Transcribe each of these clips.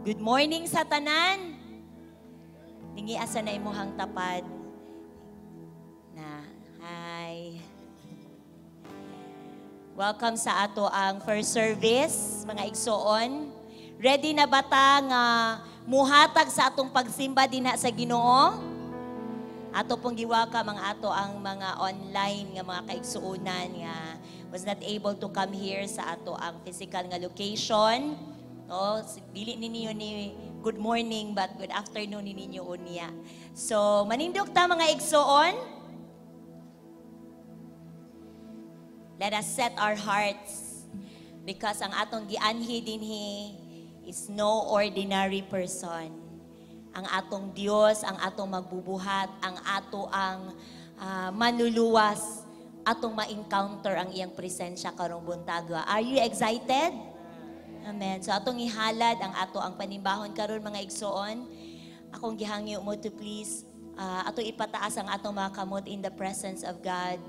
Good morning sa tanan. Ningi asa na imuhang tapad. Na, hi. Welcome sa ato ang first service, mga igsoon. Ready na ba ta nga muhatag sa atong pagsimba dinha sa Ginoo? Ato pong giwaka mga ato ang mga online nga mga kaigsuonan nga was not able to come here sa ato ang physical nga location. No, dili ninyo ni good morning but good afternoon ni ninyo unya. So, manindog ta, mga igsoon. Let us set our hearts because ang atong gianhi dinhi is no ordinary person. Ang atong Dios, ang atong magbubuhat, ang ato ang manluluwas, atong ma-encounter ang iyang presensya karong buntaga. Are you excited? Amen. So atong ihalad ang ato ang panimbahon karon, mga igsoon. Akong gihangyo mo to please atong ipataas ang atong mga kamot in the presence of God.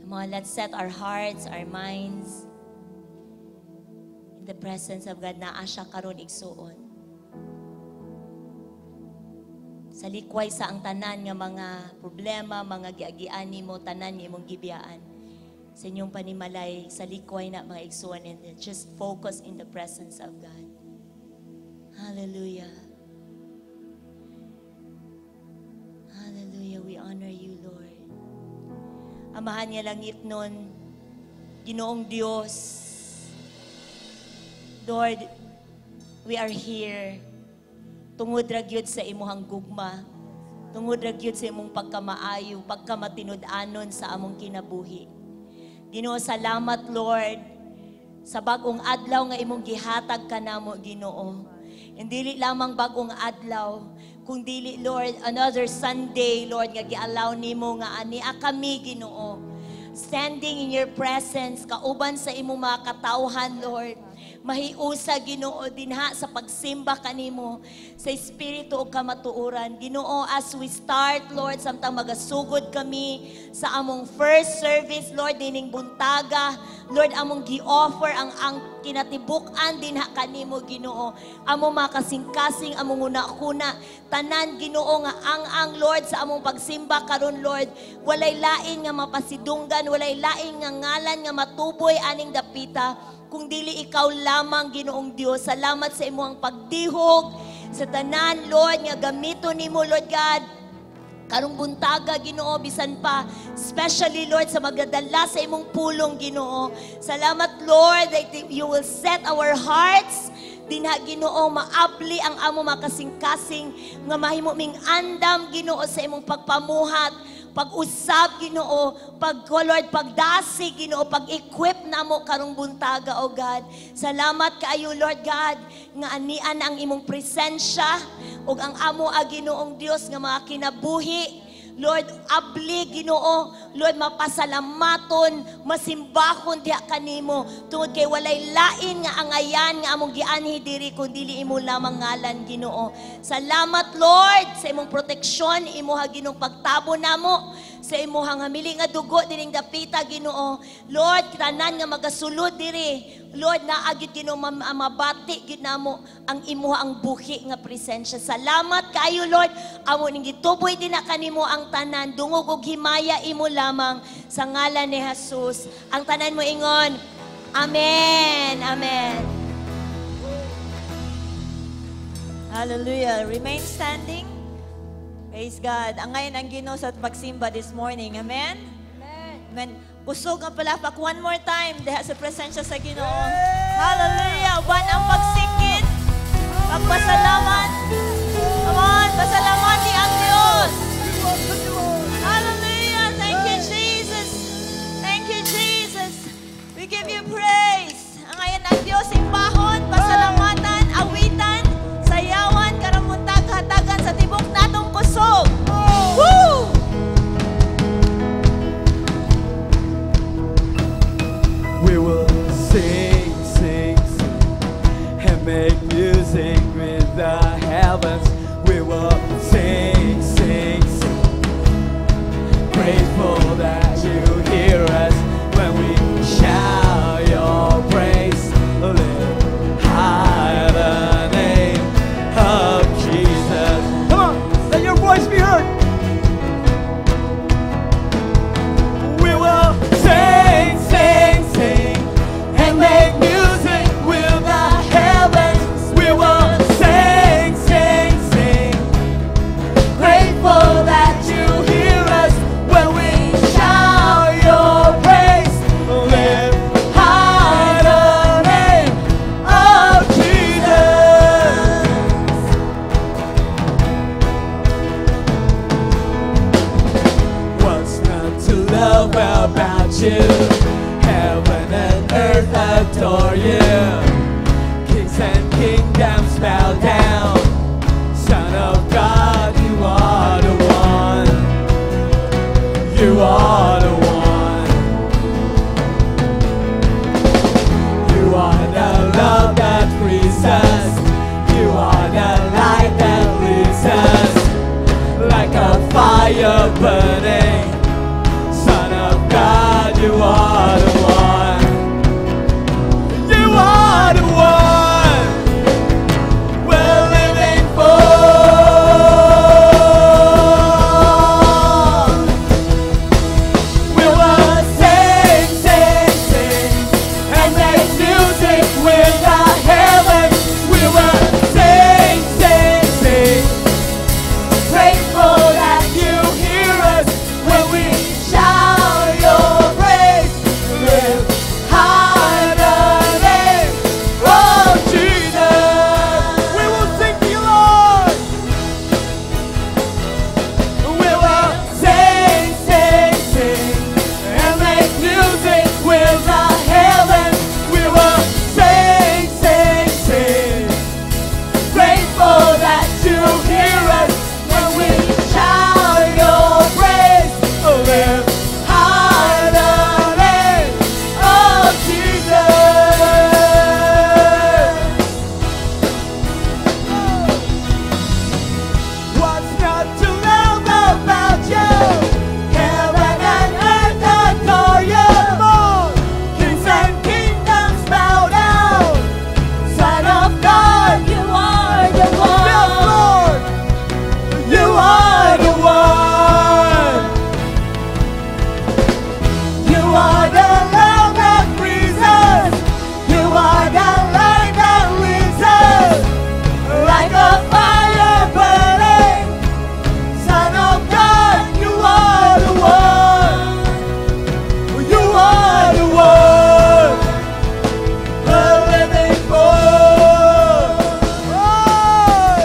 Come on, let's set our hearts, our minds in the presence of God. Naa siya karon, igsuon. Sa likway sa ang tanan nga mga problema, mga giagian nimo, tanan nga imong gibiyaan. Sa inyong panimalay, sa likway na, mga igsuon, and just focus in the presence of God. Hallelujah. Hallelujah. We honor you, Lord. Amahan nga langit nun, Ginoong Diyos, Lord, we are here. Tungod ra gyud sa imuhang gugma. Tungod ra gyud sa imong pagkamaayo, pagkamatinud-anon sa among kinabuhi. Ginoo, salamat, Lord, sa bag-ong adlaw nga imong gihatag kanamo, Ginoo. Hindi lamang bag-ong adlaw, kung dili, Lord, another Sunday, Lord, nga gi-allow nimo nga ani kami, Ginoo. Standing in your presence, kauban sa imong mga katawhan, Lord. Mahiusa, Ginoo, dinha sa pagsimba kanimo sa espiritu ug kamatuoran. Ginoo, as we start, Lord, samtang magasugod kami sa among first service, Lord, dining buntaga, Lord, among gi-offer ang kinatibuk-an dinha kanimo, Ginoo. Among makasing-kasing, among una-kuna, tanan, Ginoo, nga ang Lord sa among pagsimba karon, Lord, walay lain nga mapasidunggan, walay lain nga ngalan nga matuboy aning dapita kung dili ikaw lamang, Ginoong Dios. Salamat sa imong pagdihog sa tanan, Lord, nga gamito nimo, Lord God, karong buntaga, Ginoo, bisan pa, especially, Lord, sa magadala sa imong pulong, Ginoo. Salamat, Lord, that you will set our hearts dinha, Ginoo, maabli ang amo makasing-kasing nga mahimo ming andam, Ginoo, sa imong pagpamuhat, pag-usab, Ginoo, pag Lord, pagdasi, Ginoo, pag-equip namo karong buntaga, O God. Salamat kaayo, Lord God, nga anian ang imong presensya ug ang amo a Ginoong Dios nga mga kinabuhi. Lord, abli, Ginoo, Lord, mapasalamaton, masimbahon diha kanimo tungod kay walay lain nga angayan nga among gianhi diri kun dili imo lamang ngalan, Ginoo. Salamat, Lord, sa imong proteksyon, imuha Ginoong pagtabo namo sa imuhang hamili nga dugo dining dapita, Ginoo. Lord, tanan nga magasulod diri, Lord, naagid, Ginoo, mabati gid namo ang imuha ang buhi nga presensya. Salamat kaayo, Lord. Amo ning gituboy dinha kanimo ang tanan, dungog og himaya imo lamang sa ngalan ni Jesus. Ang tanan mo ingon, Amen. Amen. Hallelujah. Remain standing. Praise God. Ang ngayon ang Ginoo sa pagsimba this morning. Amen? Amen. Amen. Kusog ang palakpak one more time diha sa presensya sa Ginoo. Hallelujah. Uban ang pagsikit. Pagpasalamat. Come on, pasalamati ang Diyos. Hallelujah. Thank you, Jesus. Thank you, Jesus. We give you praise. Ang ngayon ang Diyos, simbahon, pasalamatan, awitan, sayawan, karamuntag, hatagan sa tibok natong kusog. Woo! We will sing, sing, sing, and make music with the heavens. We will sing, sing, sing, grateful that you hear us when we shout your praise. Lift love about you? Heaven and earth adore you. Kings and kingdoms bow down. Son of God, you are the one. You are the one. You are the love that frees us. You are the light that leads us. Like a fire burning. Son of God, you are the one. You are the one we're living for. We will sing, sing, sing, and make music with the heavens. We will sing, sing, sing. Grateful that you hear us when we shout your praise. Lift high the name of Jesus. We will sing to you, Lord. We will sing, sing, sing, and make music with the heavens. We will sing, sing, sing. Grateful that you hear us when we shout your praise. Lift high the name of Jesus. What's not to love about you? Heaven and earth adore you. Kings and kingdoms bow down. Son of God, You are the yes, one. Lord. You are the one. You are the love that frees us. You are the light that leads us. Like a fire burning. Son of God, you are the one. You are the one we're living for. Oh,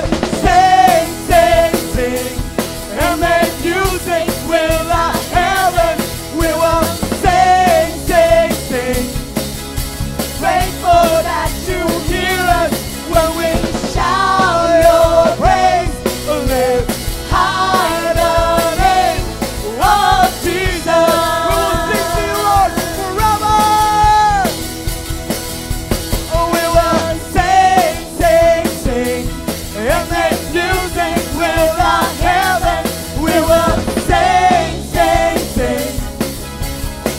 sing, sing, sing, and make music with the heaven. We will sing, sing, sing. Grateful that you hear us when we shout your praise. Lift high the name of Jesus. We will sing to you, Lord, forever. Oh, we will sing, sing, sing, and make music with the heaven. We will sing, sing, sing.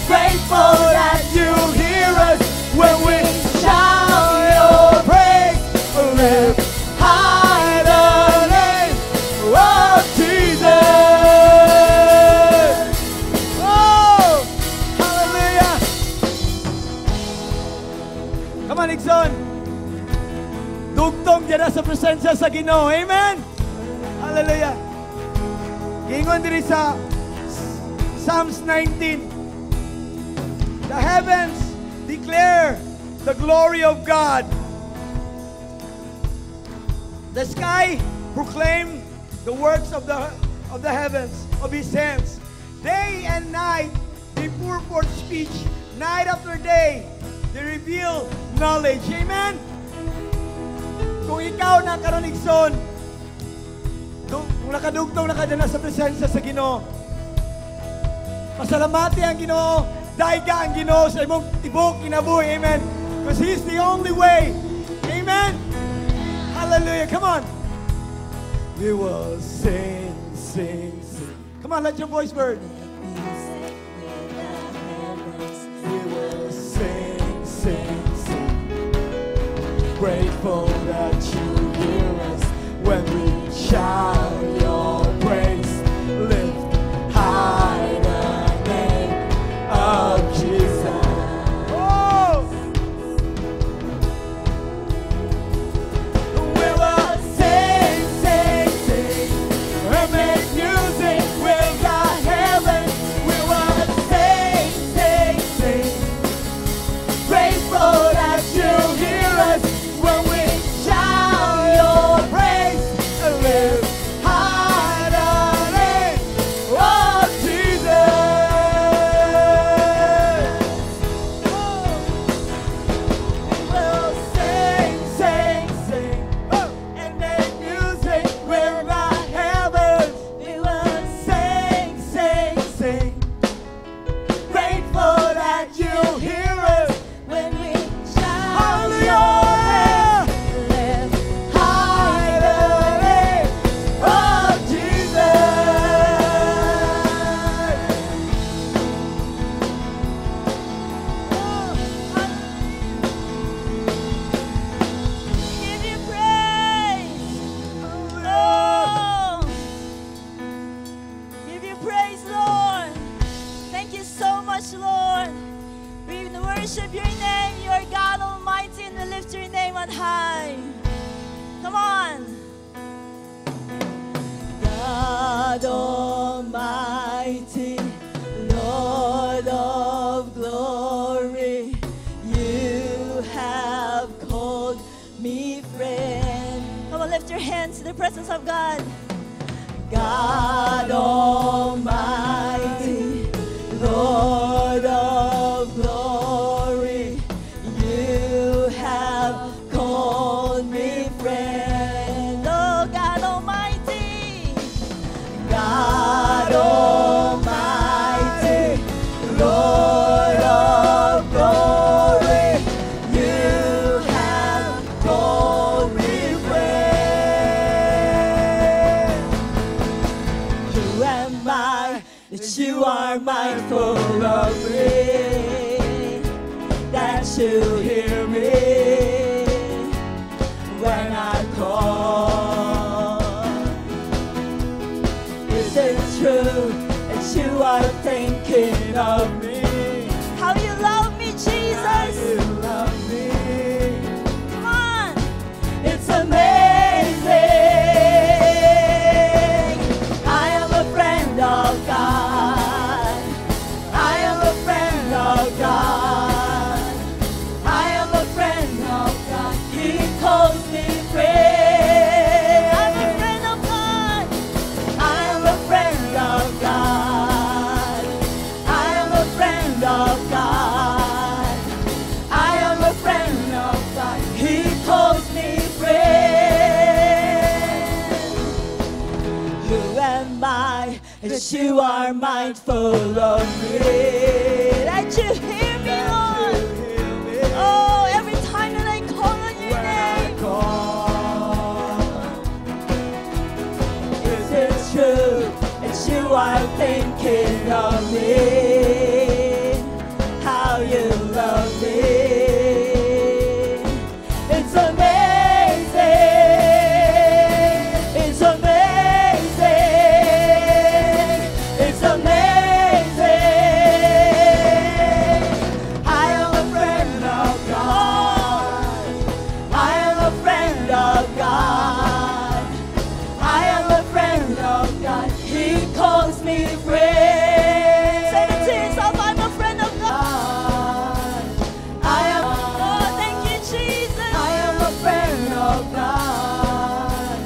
Grateful that you hear us when we shout your praise. Lift high the name of Jesus. Oh, hallelujah. Come on, Nixon. Dugtong dyan na sa presensya sa Ginoo. Amen. Hallelujah. Giingon diri sa Psalms 19. The heavens declare the glory of God. The sky proclaim the works of the heavens, of His hands. Day and night they pour forth speech. Night after day they reveal knowledge. Amen. Kung ikaw na karon, igsoon, kung nakadugtong na ka dyan sa presensya sa Ginoo, pasalamati ang Ginoo, dayga ang Ginoo sa imong tibok kinabuhi. Amen. Because He's the only way. Amen. Hallelujah. Come on. We will sing, sing, sing. Come on, let your voice burn. Music with the heavens. We will sing, sing, sing. Grateful that you hear us when we shout your praise. Lift high the name of Jesus. Oh! We will sing, sing, sing, and make music with the heavens. much, Lord. We worship your name. You are God Almighty, and we lift your name on high. Come on. God Almighty, Lord of glory, you have called me friend. Come on, lift your hands to the presence of God. God Almighty, Lord of glory, you have called me friend. Oh, God Almighty, God Almighty, Lord of glory, you have called me friend. Who am I that you are mindful of me? That you hear me when I call. Is it true that you are thinking of me? How you love me, Jesus. You love me. Come on. It's amazing. I am a friend of God. I am a friend of God. I am a friend of God. He calls me friend. I'm a friend of God. I am a friend of God. I am a friend of God. I am a friend of God. He calls me friend. Who am I that you are mindful of me? That you hear me, Lord. Oh, every time that I call on your When I name. Call. Is it true that you are thinking of me? How you love me. It's amazing. It's amazing. It's amazing. I am a friend of God. I am a friend of God. I am a friend of God. He calls me friend. Say it to yourself, "I'm a friend of God." I am. Oh, thank you, Jesus. I am a friend of God.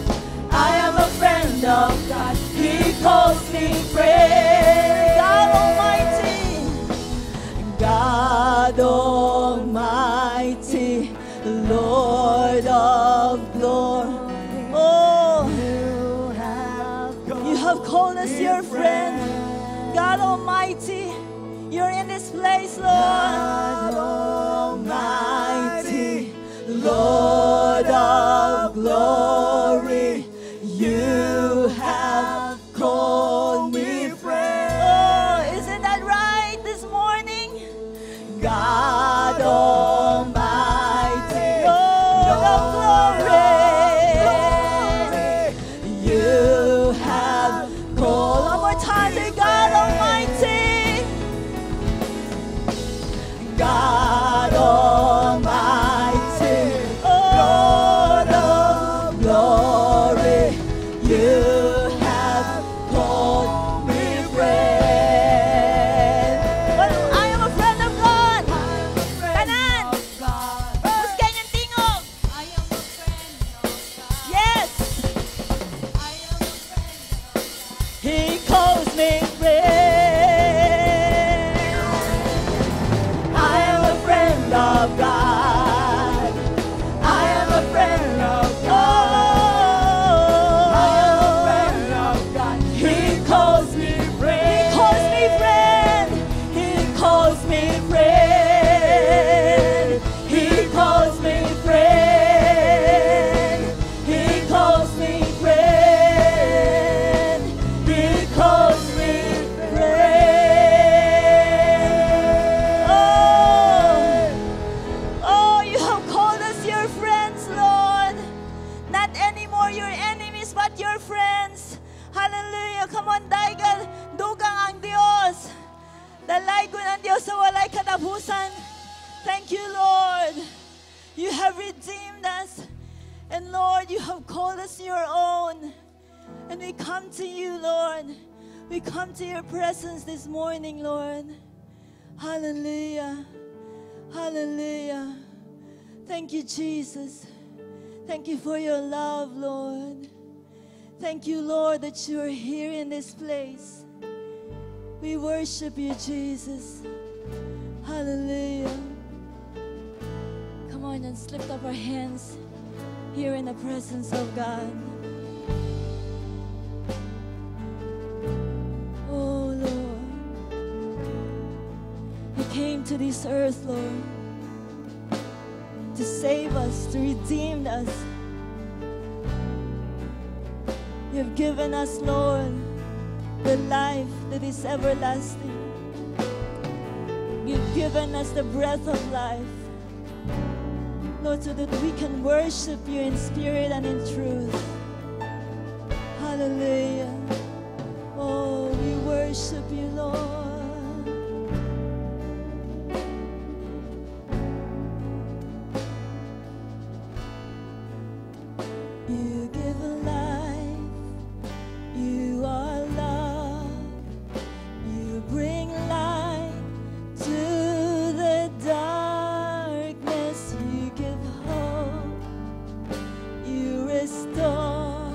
I am a friend of God. He calls me friend. God Almighty. God Almighty, Lord of glory. Oh, you have called us your friend. God Almighty, you're in this place, Lord. God Almighty, Lord of glory, you have called me friend. Oh, isn't that right this morning? God Almighty, Lord of glory, you have called. One more time, say God Almighty. God Almighty, Lord of glory, you have called me friend. But I am a friend of God. Dios sa walay katapusan. Thank you, Lord. You have redeemed us. And Lord, you have called us your own. And we come to you, Lord. We come to your presence this morning, Lord. Hallelujah. Hallelujah. Thank you, Jesus. Thank you for your love, Lord. Thank you, Lord, that you are here in this place. We worship you, Jesus. Hallelujah. Come on and lift up our hands here in the presence of God. Oh, Lord. You came to this earth, Lord, to save us, to redeem us. You've given us, Lord, the life that is everlasting. You've given us the breath of life, Lord, so that we can worship you in spirit and in truth. Hallelujah. Oh, we worship you, Lord. You give life, you are love, you bring light to the darkness, you give hope, you restore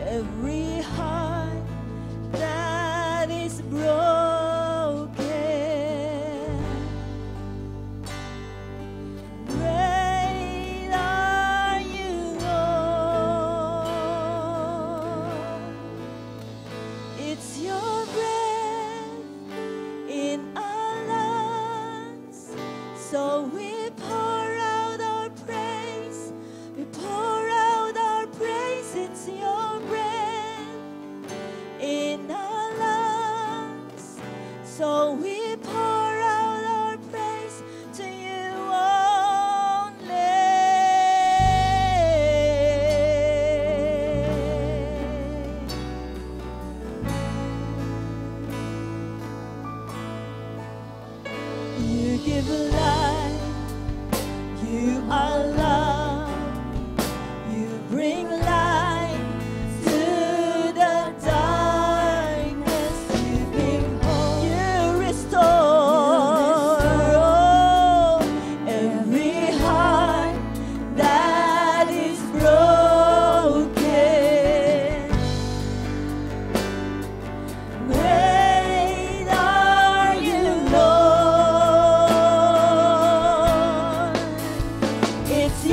every heart that is broken. Great are you, Lord. It's your breath in our lungs, so we pour out our praise. We pour out our praise. It's your breath in our lungs, so we pour out our praise to you only. You give life, you are love, you bring light to the darkness, you give hope, you restore, oh, every heart that is broken. Great are you, Lord. It's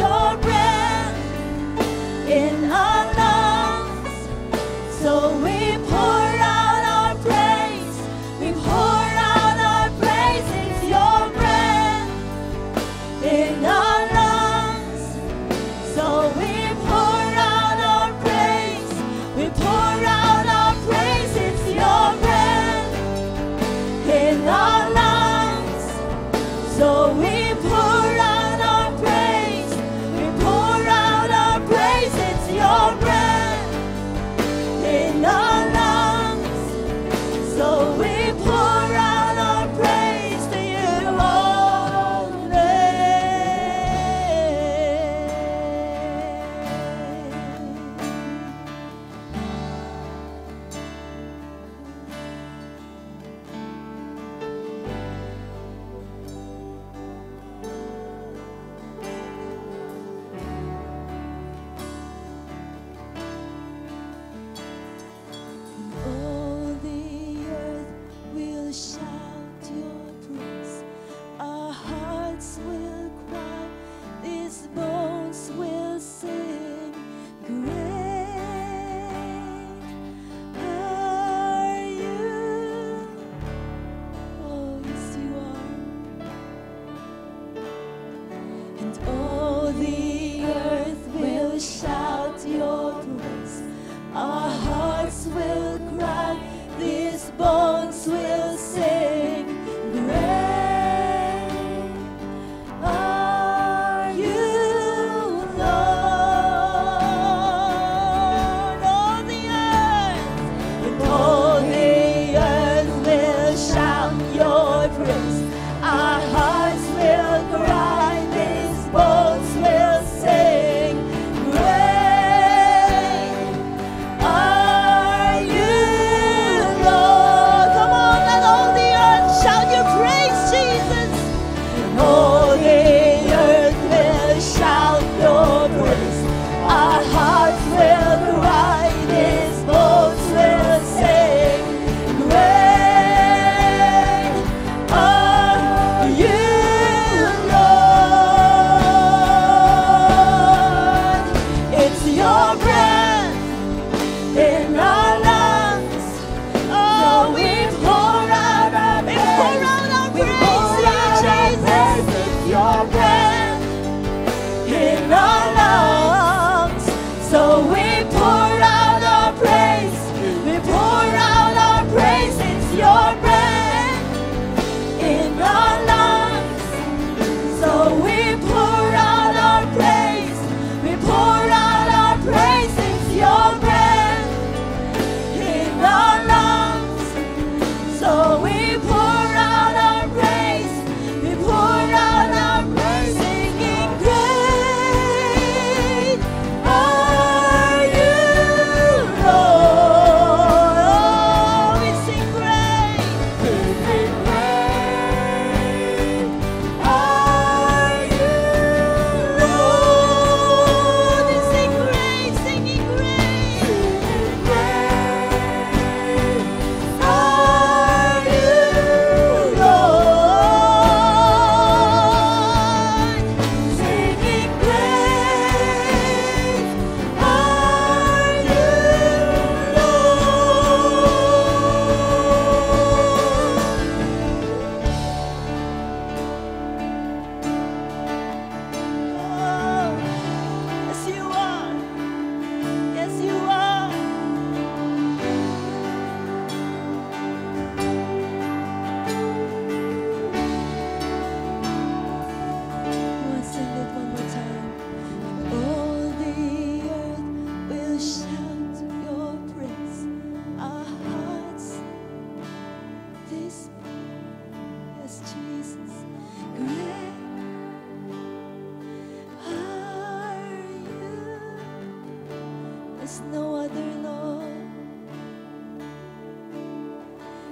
Is no other, Lord.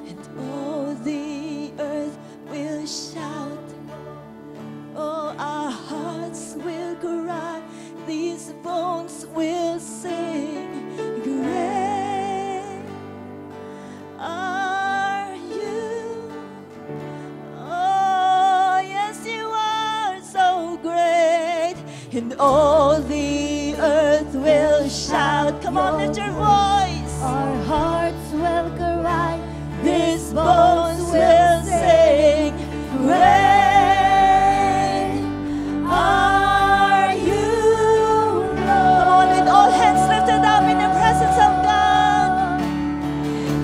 And all the earth will shout. Oh, our hearts will cry. These bones will sing. Great are you. Oh, yes, you are so great. And all the earth will shout. Come on, lift your voice. Our hearts will cry. These bones will sing. Great are you, Lord. Come on, with all hands lifted up in the presence of God.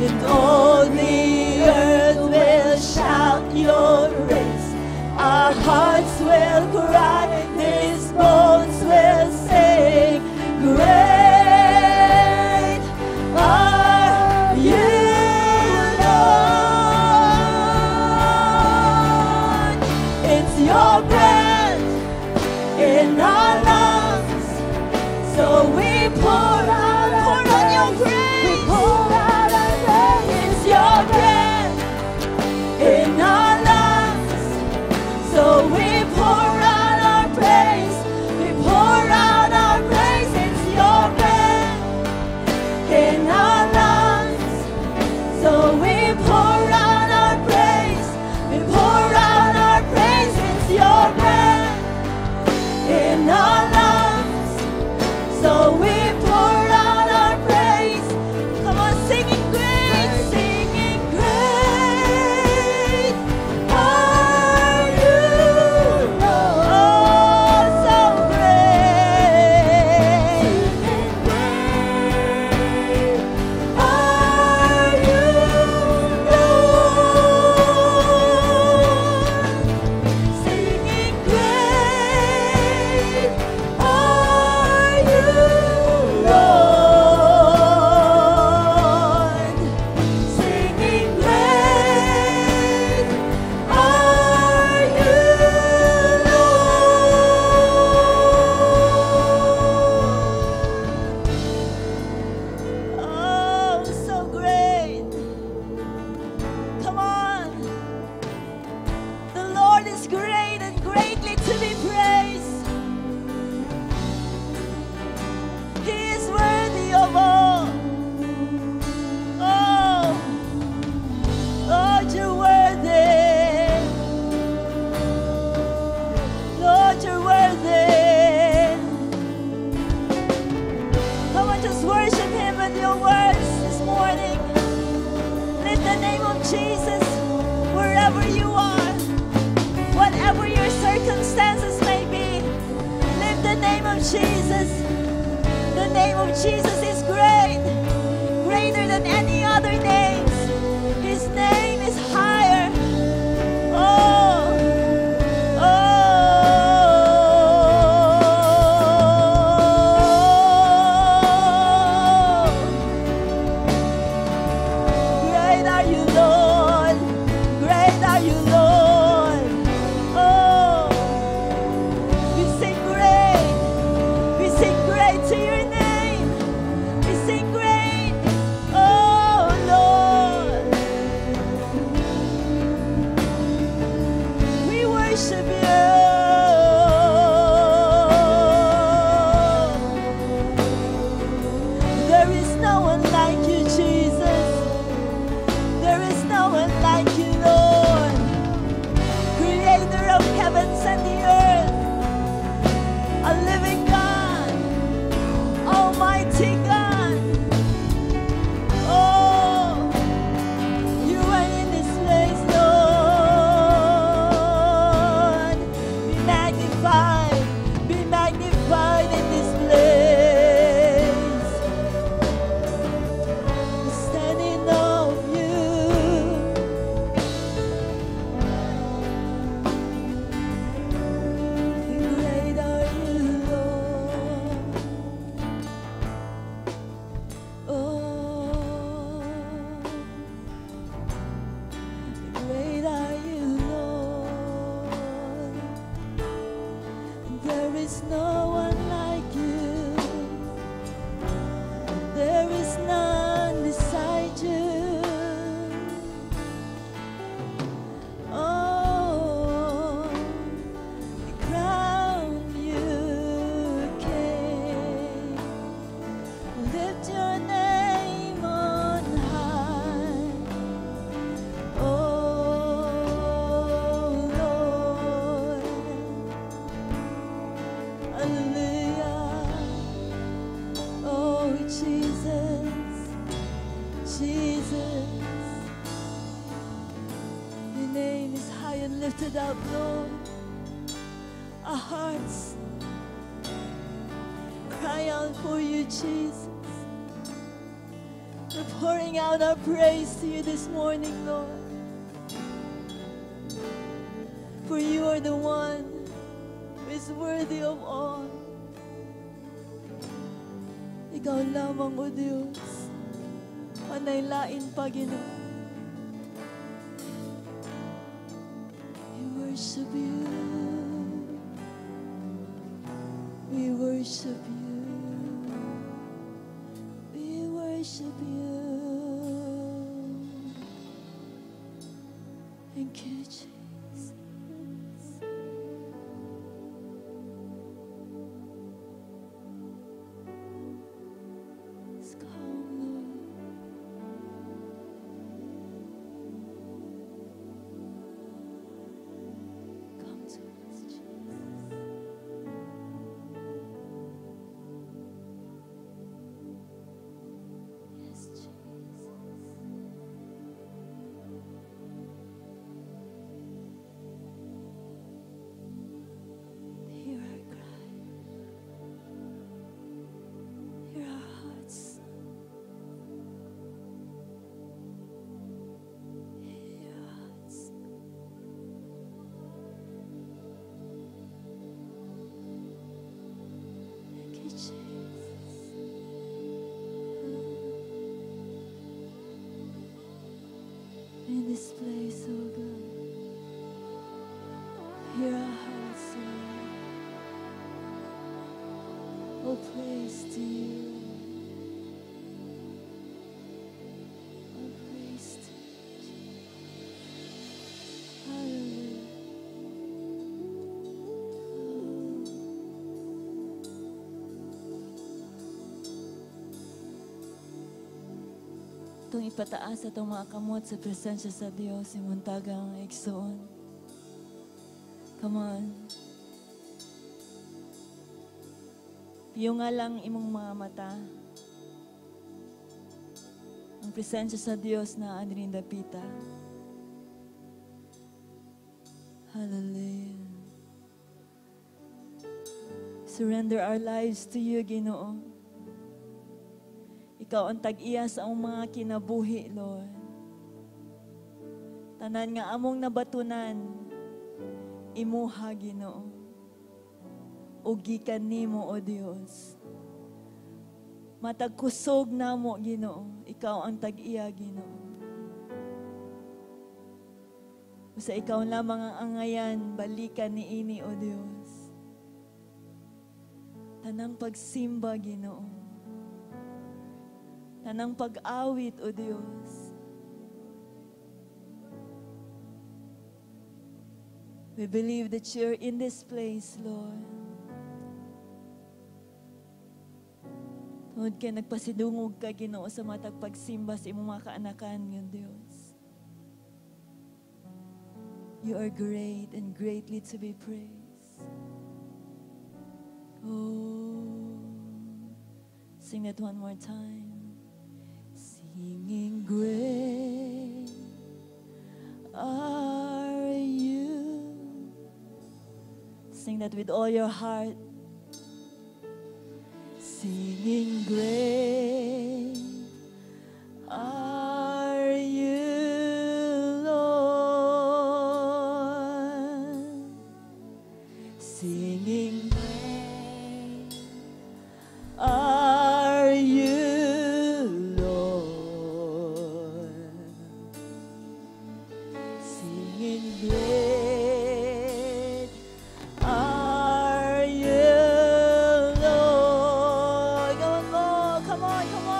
And all the earth will shout your praise. Our hearts will cry. These bones will sing. Great are you, Lord. It's your breath in our lungs. So we pour out your grace. We pour out our praise. It's your breath in our lungs. So we pour out our praise. We pour out our praise. It's your breath in our lungs. So we pour out our praise. We pour out our praise. It's your breath in our lungs. So we pour out our praise. Come on, singing great are you, Lord. Oh, so great. Great are you, Lord. Singing great are you, Lord. Singing great are you, Lord. Oh, so great. Come on. The Lord is great and greatly to be praised. He is worthy of all. Oh, Lord, you're worthy. Lord, you're worthy. Come on, just worship Him with your words this morning. Lift the name of Jesus wherever you are, whatever your circumstances may be. Lift the name of Jesus. The name of Jesus is great, greater than any other names. His name is higher. Oh. Great are you, Lord. Great are you, Lord. Oh, we sing great. We sing great to your name. We sing great. Oh, Lord. name is high and lifted up, Lord. Our hearts cry out for you, Jesus. We're pouring out our praise to you this morning, Lord. For you are the one who is worthy of all. Ikaw lamang, O Diyos. Walay lain pa, Ginoo. We worship you. We worship you. We worship you. Thank you, Jesus. Come, Lord. Come to us, Jesus. Yes, Jesus. Hear our cry. Hear our hearts. Hear our hearts. Thank you, Jesus. In this place, oh God, hear our hearts, Lord. Oh, praise to you. Oh, praise to you. Hallelujah. Oh. Itong ipataas atong mga kamot sa presensya sa Dios, imuntaga ang igsoon. Come on. Piyo nga lang imong mga mata. Ang presensya sa Dios na andrin dapita. Hallelujah. Surrender our lives to you, Ginoo. Ikaw ang tag-iya sa among mga kinabuhi, Lord. Tanan nga among nabatunan, imuha, Ginoo. O gikan nimo, O Dios. Matag kusog namo, Ginoo. Ikaw ang tag-iya, Ginoo. Usa ikaw lamang ang angayan, balikan ni ini, O Dios. Tanang pagsimba, Ginoo. Tanang pag-awit, O Diyos. We believe that you're in this place, Lord. Tungod kay nagpasidungog ka, Ginoo, sa matag pagsimba sa imong mga kaanakan, nga Diyos. You are great and greatly to be praised. Oh, sing that one more time. Singing, great are you. Sing that with all your heart. Singing, great are you, Lord. Singing, great are you, Lord. Singing, great are you, Lord. Come on, Lord. Come on, come on.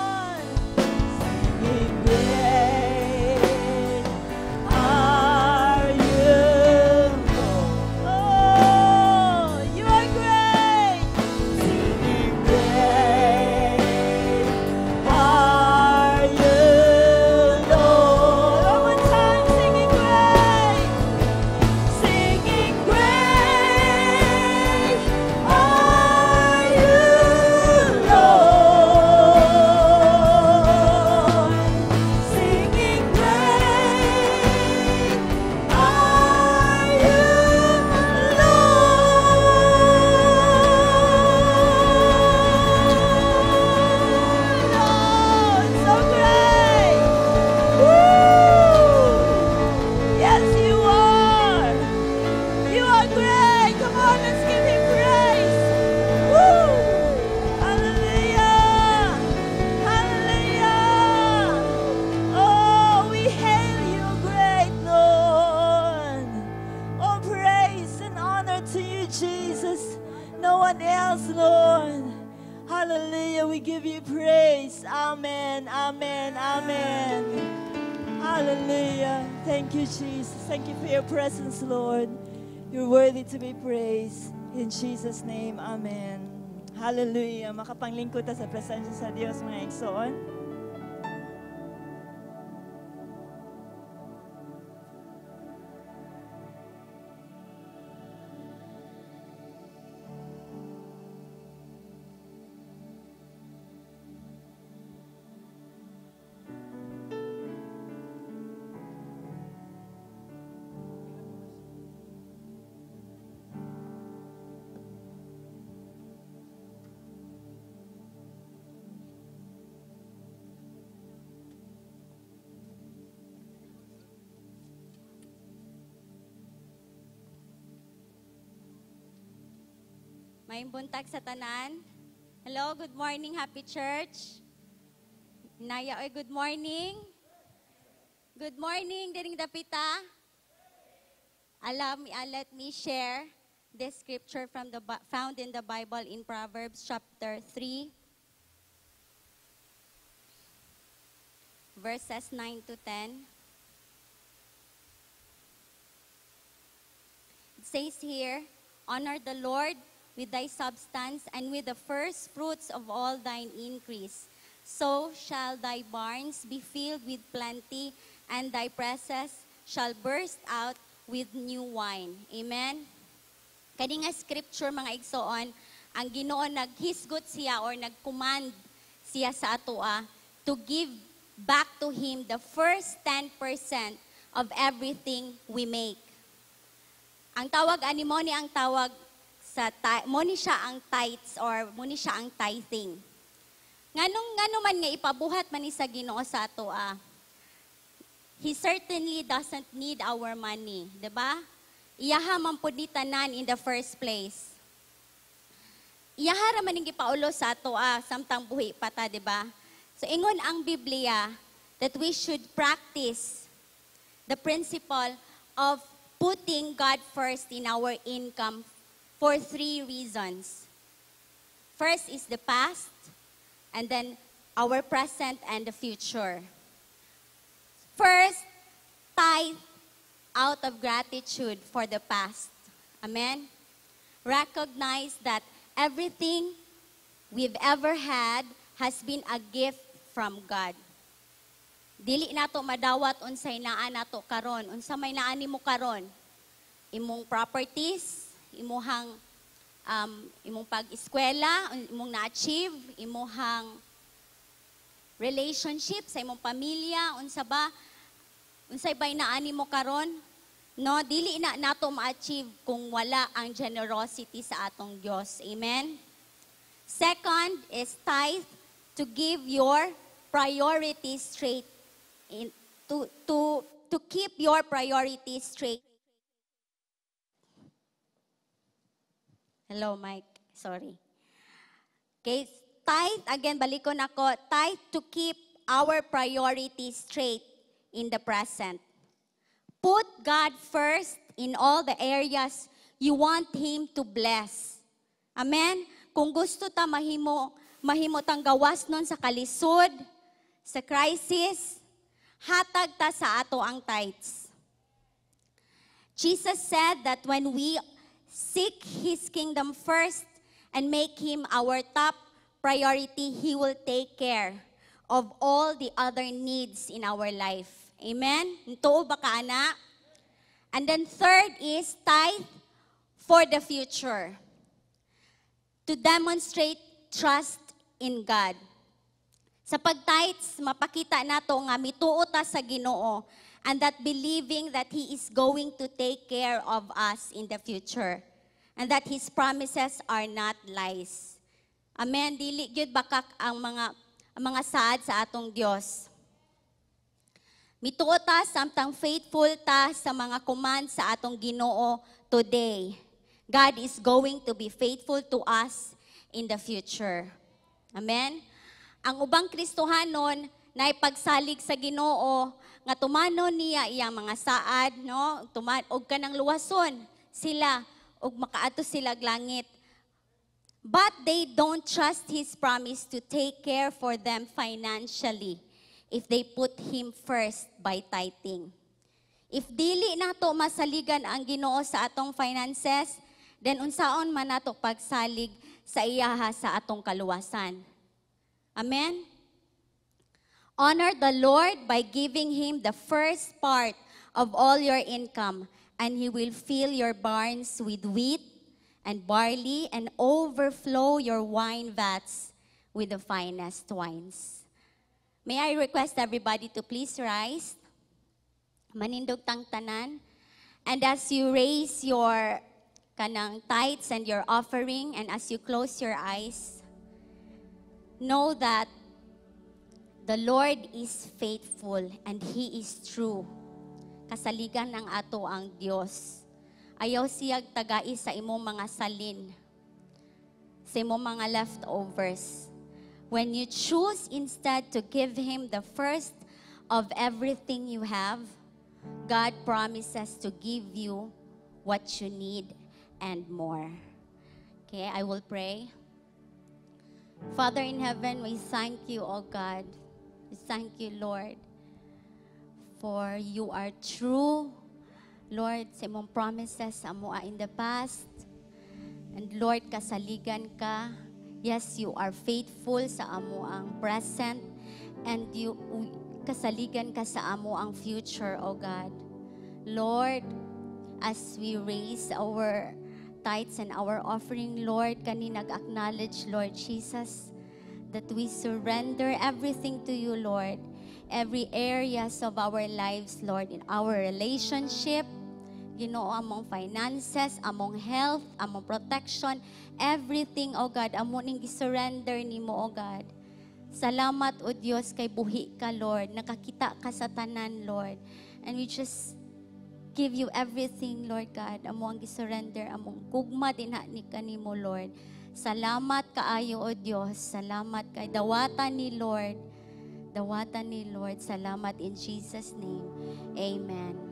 one else, Lord. Hallelujah. We give you praise. Amen. Amen. Amen. Hallelujah. Thank you, Jesus. Thank you for your presence, Lord. You're worthy to be praised. In Jesus' name, amen. Hallelujah. Makapanglingkod ta sa presensya sa Dios, mga igsoon. Maayong buntag sa tanan. Hello, good morning, Happy Church. Naya, oy, good morning. Good morning, diring dapita. Let me share this scripture from the found in the Bible in Proverbs chapter 3, verses 9 to 10. It says here, "Honor the Lord with thy substance and with the first fruits of all thine increase. So shall thy barns be filled with plenty, and thy presses shall burst out with new wine." Amen? Kani nga scripture, mga igsoon, ang Ginoo naghisgot siya or nagcommand siya sa atoa to give back to Him the first 10% of everything we make. Ang tawag ani mo ni ang tawag sa mo ni siya ang tithes or mo ni siya ang tithing. Nganong ngano man nga ipabuhat man ni sa Ginoo sa atoa? He certainly doesn't need our money, 'di ba? Iyaha man pud ni tanan in the first place. Iyaha ra man ning gipaulo sa atoa samtang buhi pa ta, 'di ba? So ingon ang Biblia that we should practice the principle of putting God first in our income for three reasons. First is the past, and then our present and the future. First, tithe out of gratitude for the past. Amen? Recognize that everything we've ever had has been a gift from God. Dili nato madawat unsay naa nato karon, unsa may naa nimo karon. Imong properties, imuhang imong pag-eskwela, imong na-achieve, imuhang relationship sa imong pamilya, unsa ba, unsay bay naa nimo karon? No, dili na nato ma-achieve kung wala ang generosity sa atong Dios. Amen. Second is tithe to give your priorities straight in, to keep your priorities straight. Hello, Mike. Sorry. Okay, tithe, again, balikon ako, tithe to keep our priorities straight in the present. Put God first in all the areas you want Him to bless. Amen? Kung gusto ta mahimo tang gawas nun sa kalisod, sa crisis, hatag ta sa ato ang tithes. Jesus said that when we seek His kingdom first and make Him our top priority, He will take care of all the other needs in our life. Amen? Tuo ba ka, ana? And then third is tithe for the future. To demonstrate trust in God. Sa pag-tithes, mapakita nato nga mituo ta sa Ginoo and that believing that He is going to take care of us in the future and that His promises are not lies. Amen. Dili gyud bakak ang mga saad sa atong Dios. Mituo ta samtang faithful ta sa mga command sa atong Ginoo today. God is going to be faithful to us in the future. Amen. Ang ubang Kristohanon na ipagsalig sa Ginoo nga tumanon niya iyang mga saad, no? Tuman og kanang luwason sila og makaadto sila langit. But they don't trust His promise to take care for them financially if they put Him first by tithing. If dili nato masaligan ang Ginoo sa atong finances, then unsaon man nato pagsalig sa iyaha sa atong kaluwasan? Amen? Honor the Lord by giving Him the first part of all your income, and He will fill your barns with wheat and barley and overflow your wine vats with the finest wines. May I request everybody to please rise? Manindog tang tanan. And as you raise your kanang tithes and your offering, and as you close your eyes, know that the Lord is faithful and He is true. Kasaligan ang ato ang Dios. Ayaw siyag tagai sa imong mga salin, sa imong mga leftovers. When you choose instead to give Him the first of everything you have, God promises to give you what you need and more. Okay, I will pray. Father in heaven, we thank you, O God. We thank you, Lord, for you are true. Lord, sa imong promises sa amoa in the past. And Lord, kasaligan ka. Yes, you are faithful sa amo ang present and you kasaligan ka sa amo ang future, O God. Lord, as we raise our tithes and our offering, Lord, kani nag-acknowledge, Lord Jesus, that we surrender everything to you, Lord. Every areas of our lives, Lord, in our relationship, Ginoo, among finances, among health, among protection, everything, O God, amo ning gisurrender nimo, O God. Salamat, O Dios, kay buhi ka, Lord. Nakakita ka sa tanan, Lord. And we just give you everything, Lord God. Amo ang gisurrender, among gugma dinha ni kanimo, Lord. Salamat kaayo, O Dios. Salamat kay dawatan ni Lord. Dawatan ni Lord. Salamat in Jesus' name. Amen.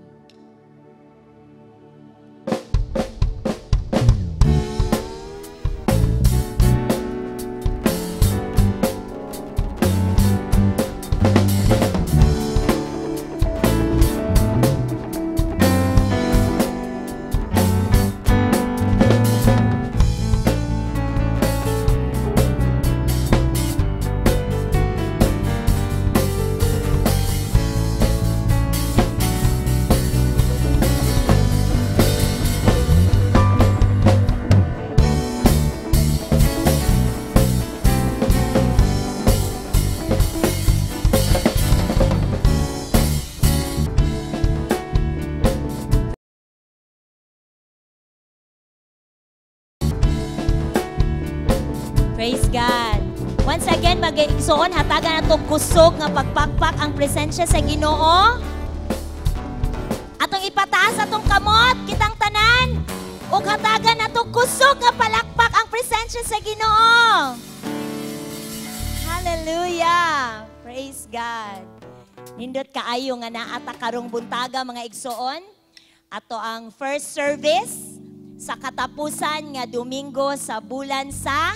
Praise God. Once again, mag-igsoon, hatagan atong kusog nga pagpakpak ang presensya sa Ginoo. Atong ipataas atong kamot, kitang tanan. Ug hatagan atong kusog nga palakpak ang presensya sa Ginoo. Hallelujah. Praise God. Nindot kaayo nga naa ta karong buntaga, mga igsoon. Ato ang first service sa katapusan nga Domingo sa bulan sa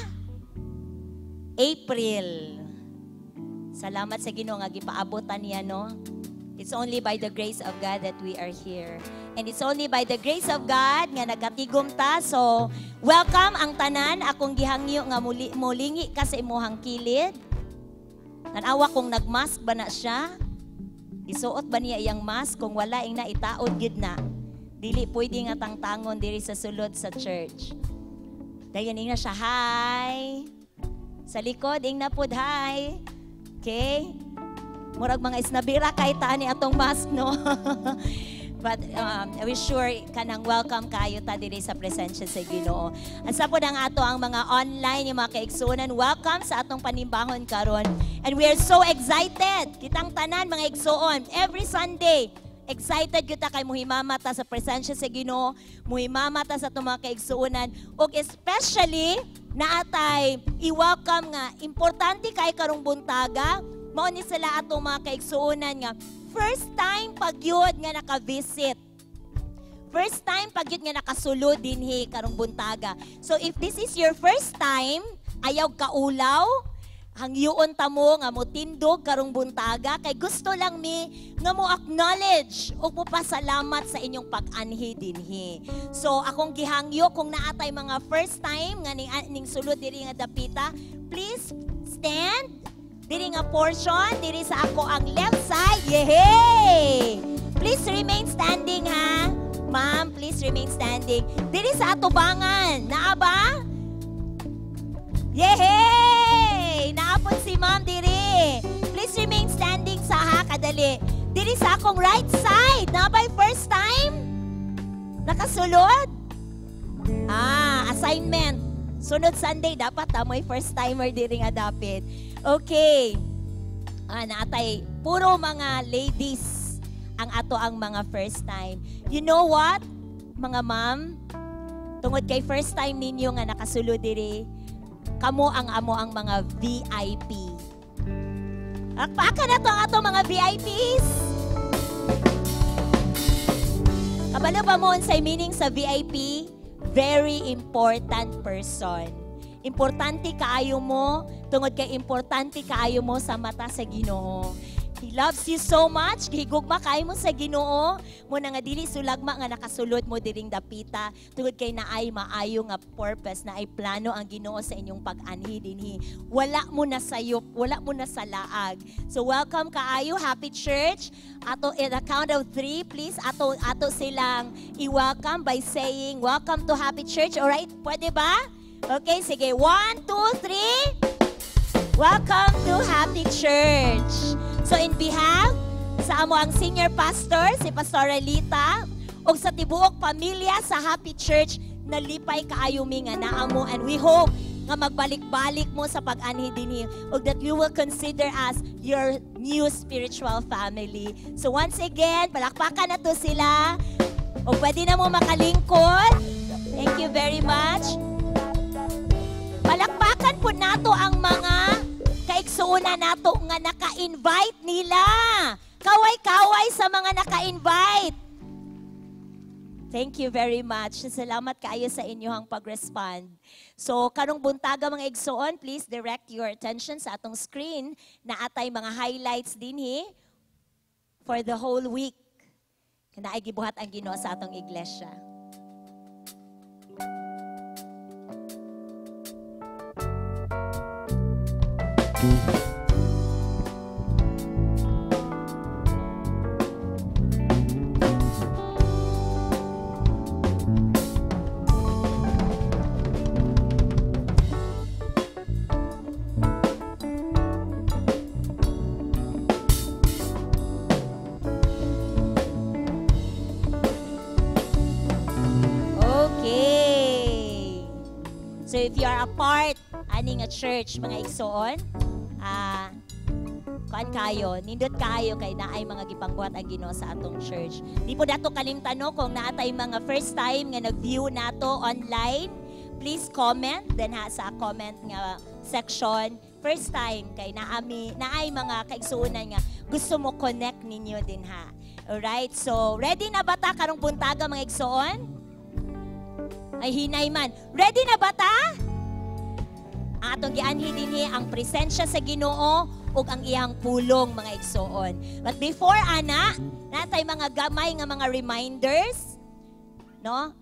April. Salamat sa Ginoo nga gipaabotan niya, no? It's only by the grace of God that we are here. And it's only by the grace of God nga nagatigom ta. So, welcome ang tanan. Akong gihangyo nga muli, mulingi ka sa imuhang kilid. Tanawa kung nagmask ba na siya. Isuot ba niya iyang mask? Kung wala, ing na itaod gid na. Dili pwede nga tangtangon diri sa sulod sa church. Dayon ing na siya, hi! Sa likod, ing na pud, hi! Okay? Murag mga isnabira kay taan ni atong mask, no? But we sure kanang welcome kayo ta diri sa presensya sa Ginoo. Ang sa pod ang ato ang mga online yung mga kaigsuonan, welcome sa atong panimbahon karon. And we are so excited. Kitang tanan mga igsuon every Sunday. Excited kita kay muhimama ta sa presensya sa Ginoo, muhimama ta sa atong mga kaigsuonan, ug especially naatay i-welcome nga importante kay karong buntaga. Mao ni sila atong mga kaigsuonan nga first time pagyud nga naka-visit. First time pag yun nga nakasulod dinhi karong buntaga. So if this is your first time, ayaw kaulaw, hangyoon ta mo nga mo tindog karong buntaga kay gusto lang mi nga mo acknowledge ug mo pasalamat sa inyong pag-anhi dinhi. So akong gihangyo, kung naatay mga first time nga ning sulod diri nga dapita, please stand diri nga portion diri sa ako ang left side. Yehey! Please remain standing, ha. Ma'am, please remain standing. Diri sa atubangan, naa ba? Yehey! Naapod si ma'am diri. Please remain standing sa ha, kadali. Diri sa akong right side, naa bay first time? Nakasulod? Ah, assignment. Sunod Sunday, dapat tamoy first timer diri nga dapit. Okay. Ah, naatay, puro mga ladies ang ato ang mga first time. You know what? Mga ma'am, tungod kay first time ninyo nga nakasulod diri, kamo ang amo ang mga VIP. Akpaka na to ang ato mga VIPs. Kabalo ba mo unsay meaning sa VIP? Very important person. Importante kaayo mo, tungod kay importante kaayo mo sa mata sa Ginoo. He loves you so much. Gihigugma kaayo mo sa Ginoo. Mo na nga dili sulagma nga nakasulod mo diring dapita tungod kay naay maayo nga purpose, naay plano ang Ginoo sa inyong pag-anhi dinhi. Wala mo na sayop, wala mo na sa laag. So welcome kaayo, Happy Church. Ato in the count of three, please ato silang i-welcome by saying welcome to Happy Church. Alright, pwede ba? Okay, sige. 1, 2, 3. Welcome to Happy Church. So in behalf sa amo ang senior pastor, si Pastor Lita, ug sa tibuok pamilya sa Happy Church, nalipay kaayo mi nga naa mo, and we hope nga magbalik-balik mo sa pag-anhi dinhi ug that you will consider us your new spiritual family. So once again, palakpakan na to sila. O pwede na mo makalingkod. Thank you very much. Palakpakan po nato ang mga kaigsuonan nato nga naka-invite nila. Kaway-kaway sa mga naka-invite. Thank you very much. Salamat kaayo sa inyong pag-respond. So, karong buntaga, mga igsoon, please direct your attention sa atong screen na atay mga highlights dinhi for the whole week. Naay gibuhat ang Ginoo sa atong iglesia. Okay. So if you are a part ani nga church, mga igsoon, kuan kayo, nindot kayo kay naay mga gipangbuhat ang Ginoo sa atong church. Di po dato kalimtan, no, kung naatay mga first time nga nag-view nato online, please comment then ha sa comment nga section first time kay naami naay mga kaigsuonan nga gusto mo connect ninyo din ha. Alright, so ready na ba ta karong buntaga, mga igsoon? Ay hinay man. Ready na ba ta? Ang atong gianhi dinhi ang presensya sa Ginoo ug ang iyang pulong, mga igsoon. But before ana, natay mga gamay nga mga reminders, no?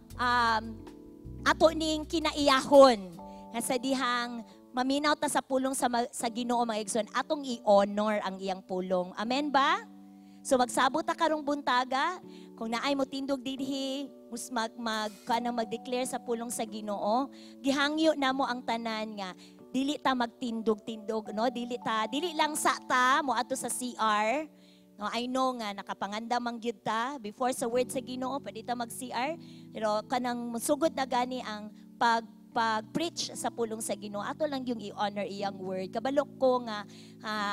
Ato ning kinaiyahon nga sa dihang maminaw ta sa pulong sa Ginoo, mga igsoon, atong i-honor ang iyang pulong. Amen ba? So magsabot ta karong buntaga, kung naay mo tindog dinhi, mus mag, mag kanang mag-declare sa pulong sa Ginoo, gihangyo namo ang tanan nga dili ta magtindog-tindog, no? Dili lang sa ta mo adto sa CR. No, I know nga nakapanganda man gyud ta before sa word sa Ginoo, pwede ta mag-CR, pero kanang sugod na gani ang pag-preach sa pulong sa Ginoo, ato lang yung i-honor iyang word. Kabalok ko nga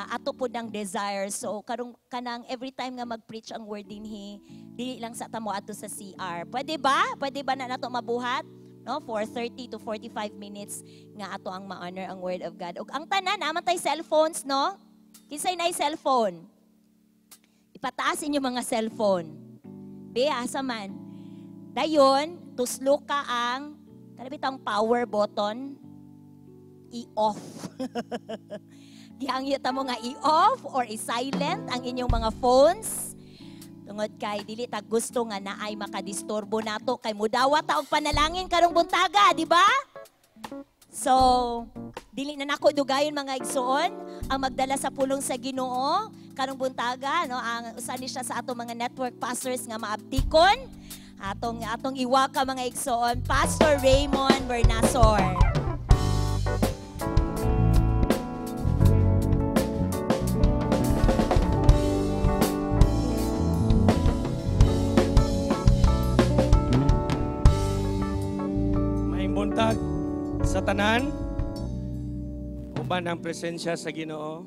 ato po ng desire. So karong kanang every time nga mag-preach ang word dinhi, dili lang sa tamo ato sa CR. Pwede ba? Pwede ba na nato mabuhat? No, for 30 to 45 minutes nga ato ang ma-honor ang word of God. Ug ang tanan naman tay cellphones, no? Kinsay nay cellphone? Ipataas inyo mga cellphone. Be, asa man? Dayon, tuslo ka ang kanang power button, i-off. Gihangyo ta mo nga i-off or i-silent ang inyong mga phones. Tungod kay dili ta gusto nga naay makadisturbo nato kay mudawat ta og panalangin karong buntaga, di ba? So, dili na nako dugayon, mga igsoon, ang magdala sa pulong sa Ginoo karong buntaga, no, ang usa ni siya sa atong mga network pastors nga maabtikon. Atong iwaka, mga igsoon, Pastor Raymond Bernasor. Maayong buntag sa tanan, uban ang presensya sa Ginoo.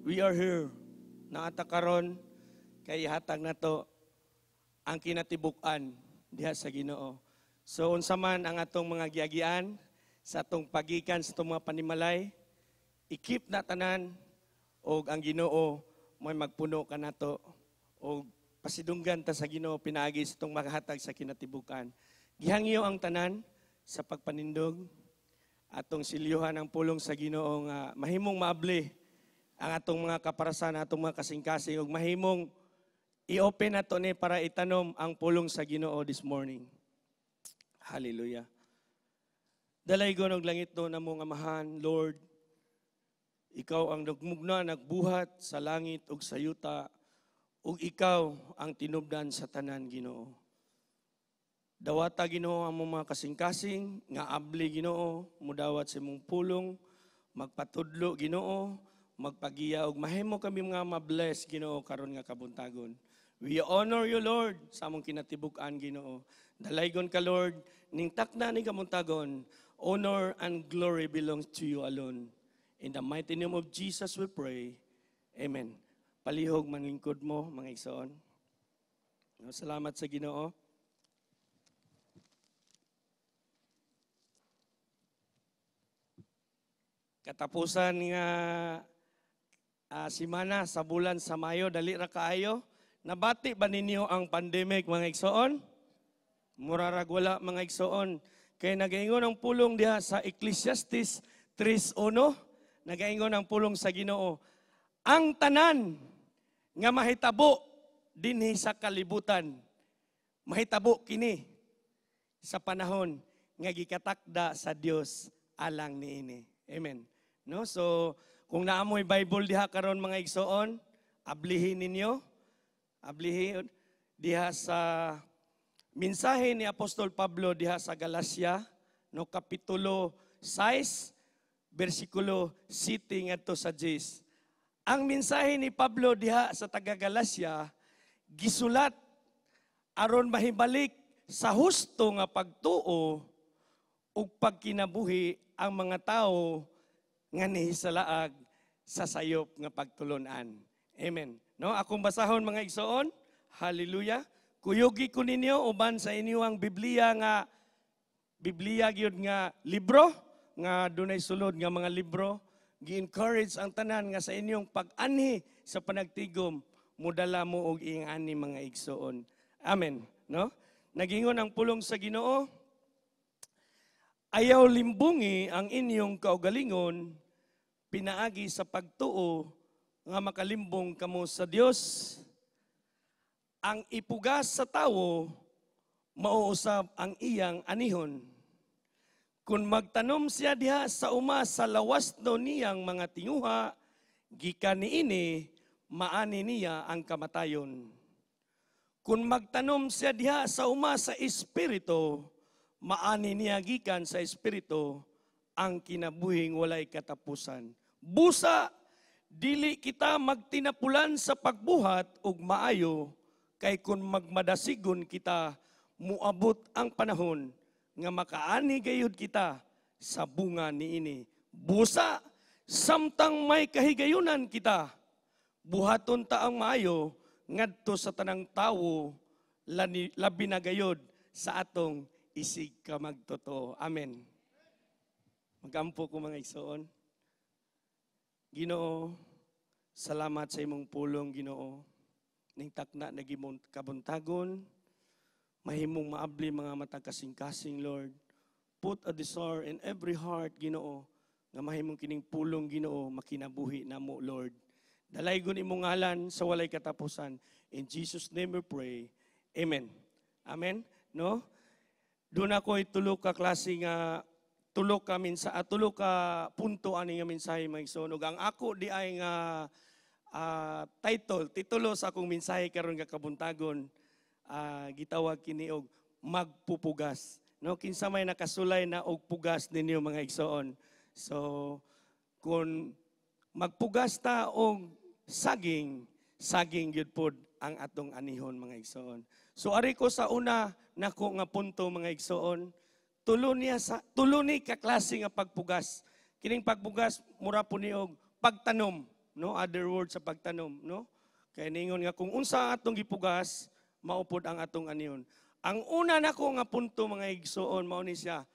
We are here. Naa ta karon kay ihatag nato ang kinatibuk-an diha sa Ginoo. So unsa man ang atong mga giagian sa atong pagikan sa atong mga panimalay, i-keep na tanan og ang Ginoo mo'y magpuno kanato og pasidunggan ta sa Ginoo pinaagi sa atong makahatag sa kinatibuk-an. Gihangyo ang tanan sa pagpanindog, atong silyuhan ang pulong sa Ginoo nga mahimong maabli ang atong mga kaparasan, atong mga kasing-kasing ug mahimong i-open nato ni para itanom ang pulong sa Ginoo this morning. Hallelujah. Dalaygon og langit do namong Amahan, Lord. Ikaw ang nagmugna, nagbuhat sa langit ug sa yuta, ug ikaw ang tinubdan sa tanan, Ginoo. Dawata, Ginoo, ang among mga kasing-kasing nga abli, Ginoo, mudawat sa imong pulong, magpatudlo, Ginoo, magpagiya ug mahimo kami mga ma-bless, Ginoo, karon nga kabuntagon. We honor you, Lord, sa among kinatibuk-an, Ginoo. Dalaygon ka, Lord, ning takna ni kabuntagon. Honor and glory belongs to you alone. In the mighty name of Jesus we pray. Amen. Palihog manlingkod mo, mga igsoon. Salamat sa Ginoo. Katapusan nga simana sa bulan sa Mayo, dali ra kaayo. Nabati ba ninyo ang pandemic, mga igsoon? Murarag wala, mga igsoon. Kay nagaingon ang pulong diha sa Ecclesiastes 3:1, nagaingon ang pulong sa Ginoo, ang tanan nga mahitabo dinhi sa kalibutan, mahitabo kini sa panahon nga gikatakda sa Dios alang niini. Amen. No? So, kung naamoy Bible diha karon, mga igsoon, ablihin ninyo. Ablihin diha sa mensahe ni Apostol Pablo diha sa Galacia, no, kapitulo 6 bersikulo 7 ngadto sa 10. Ang mensahe ni Pablo diha sa taga Galacia gisulat aron mahibalik sa husto nga pagtuo ug pagkinabuhi ang mga tawo nga nihisalaag sa sayop nga pagtulunan. Amen. No, akong basahon, mga igsoon. Hallelujah. Kuyugi ko ninyo uban sa inyong Biblia nga Biblia gyud nga libro nga dunay sulod nga mga libro. Gi-encourage ang tanan nga sa inyong pag-anhi sa panagtigom mudala mo og ing-ani, mga igsoon. Amen, no? Nagingon ang pulong sa Ginoo, ayaw limbungi ang inyong kaugalingon pinaagi sa pagtuo nga makalimbong kamo sa Dios. Ang ipugas sa tawo mauusab ang iyang anihon. Kung magtanom siya diha sa uma sa lawas no niyang mga tinguha, gikan niini maani niya ang kamatayon. Kung magtanom siya diha sa uma sa espiritu, maani niya gikan sa espiritu ang kinabuhing walay katapusan. Busa, dili kita magtinapulan sa pagbuhat og maayo, kay kung magmadasigon kita, muabot ang panahon nga makaani gayud kita sa bunga niini. Busa, samtang may kahigayunan kita, buhaton ta ang maayo ngadto sa tanang tawo, labi na gayud sa atong isig ka magtotoo. Amen. Magampo ko, mga igsoon. Ginoo, salamat sa imong pulong, Ginoo. Ning takna nagimong kabuntagon. Mahimong maabli mga matag kasing-kasing, Lord. Put a desire in every heart, Ginoo, nga mahimong kining pulong, Ginoo, makinabuhi namo, Lord. Dalaygon imong ngalan sa walay katapusan. In Jesus' name we pray. Amen. Amen. No? Doon ako tulo ka klase nga tulo ka minsa tulo ka punto ani nga mensahe, mga igsoon. Ug ang ako di ay nga title, titulo sa akong mensahe karon nga kabuntagon, gitawag kini og "Magpupugas." No, kinsa may nakasulay na og pugas ninyo, mga igsoon? So kung magpugas ta og saging, saging gyud pod ang atong anihon, mga igsoon. So ari ko sa una nako nga punto, mga igsoon, tulo niya sa tulo ni ka klase nga pagpugas. Kining pagpugas mura po ni og pagtanom, no? Other words sa pagtanom, no? Kay ningon nga kung unsa ang atong gipugas, mao pod ang atong anihon. Ang una nako nga punto, mga igsoon, mao ni siya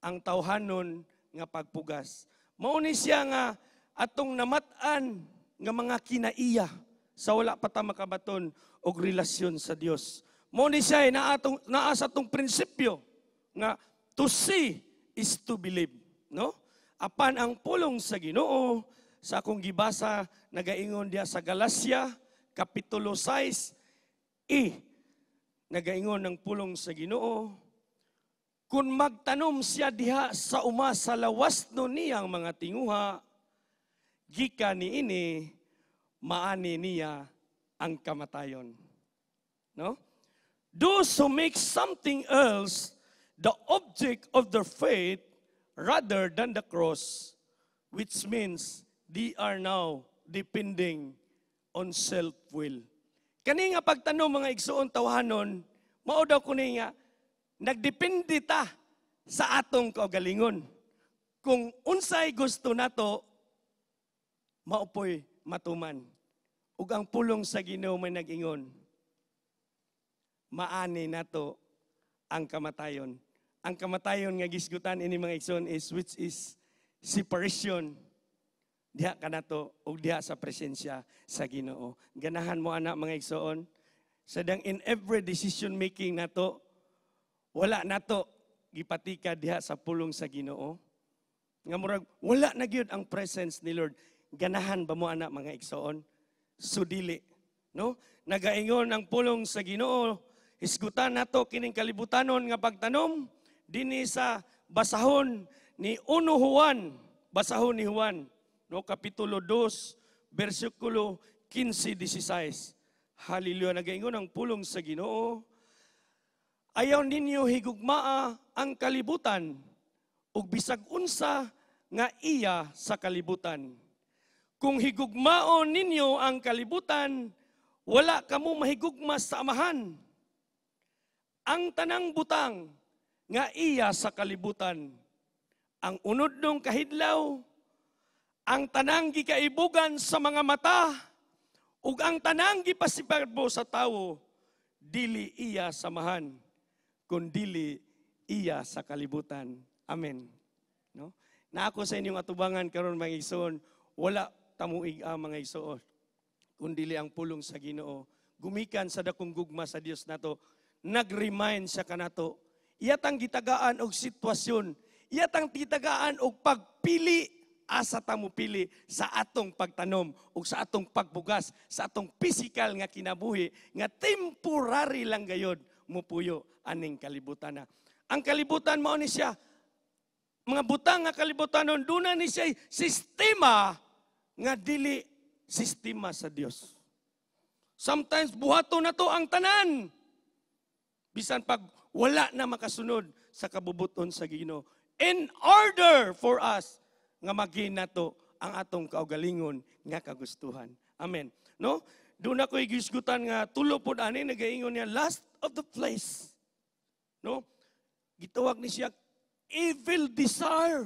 ang tawhanon nga pagpugas. Mao ni siya nga atong namat-an nga mga kinaiya sa wala pa ta makabaton og relasyon sa Dios. Mao ni siya na atong naa sa atong prinsipyo nga to see is to believe, no? Apan ang pulong sa Ginoo sa akong gibasa nagaingon diya sa Galacia kapitulo 6 i nagaingon ng pulong sa Ginoo, kung magtanom siya diha sa uma sa lawas no niyang mga tinguha, gikan niini maani niya ang kamatayon, no? Those who make something else the object of their faith rather than the cross, which means they are now depending on self-will. Kani nga pagtanom, mga igsoon, tawhanon, mao daw kuni nga nagdepende ta sa atong kaugalingon. Kung unsay gusto nato, mao poy matuman. Ug ang pulong sa Ginoo may nag-ingon, maani nato ang kamatayon. Ang kamatayon nga gisgutan ini, mga igsoon, is which is separation diha kanato ug diha sa presensya sa Ginoo. Ganahan mo ana, mga igsoon? Sadang in every decision making nato, wala nato gipatika diha sa pulong sa Ginoo. Nga murag wala na gyud ang presence ni Lord. Ganahan ba mo ana, mga igsoon? So dili, no? Nagaingon ang pulong sa Ginoo, hisgutan nato kining kalibutanon nga pagtanom dinhi sa basahon ni 1 Juan, basahon ni Juan, no, kapitulo 2, bersikulo 15 16. Hallelujah, nagaingon ang pulong sa Ginoo, "Ayaw ninyo higugmaa ang kalibutan ug bisag unsa nga iya sa kalibutan. Kung higugmaon ninyo ang kalibutan, wala kamo mahigugma sa Amahan. Ang tanang butang nga iya sa kalibutan, ang unodnong kahidlaw, ang tanang gikaibugan sa mga mata, ug ang tanang gipasibarbo sa tawo, dili iya sa Amahan, kundili iya sa kalibutan." Amen. No? Na ako sa inyong atubangan karon, mga igsoon, wala tamuig ang mga igsoon, kundili ang pulong sa Ginoo. Gumikan sa dakong gugma sa Dios nato, nag-remind siya kanato. Iyatang gitagaan og sitwasyon, iyatang gitagaan og pagpili, asa ta mo pili sa atong pagtanom ug sa atong pagbugas sa atong physical nga kinabuhi nga temporary lang gayod mupuyo aning kalibutan na. Ang kalibutan, mao ni siya mga butang nga kalibutanon, duna ni siya sistema nga dili sistema sa Dios. Sometimes buhaton na to ang tanan bisan pag wala na makasunod sa kabubuton sa Ginoo in order for us nga maging nato ang atong kaugalingon nga kagustuhan. Amen. No? Doon ako igisgutan nga tulo pod ani, nagaingon niya lust of the flesh. No? Gitawag ni siya evil desire.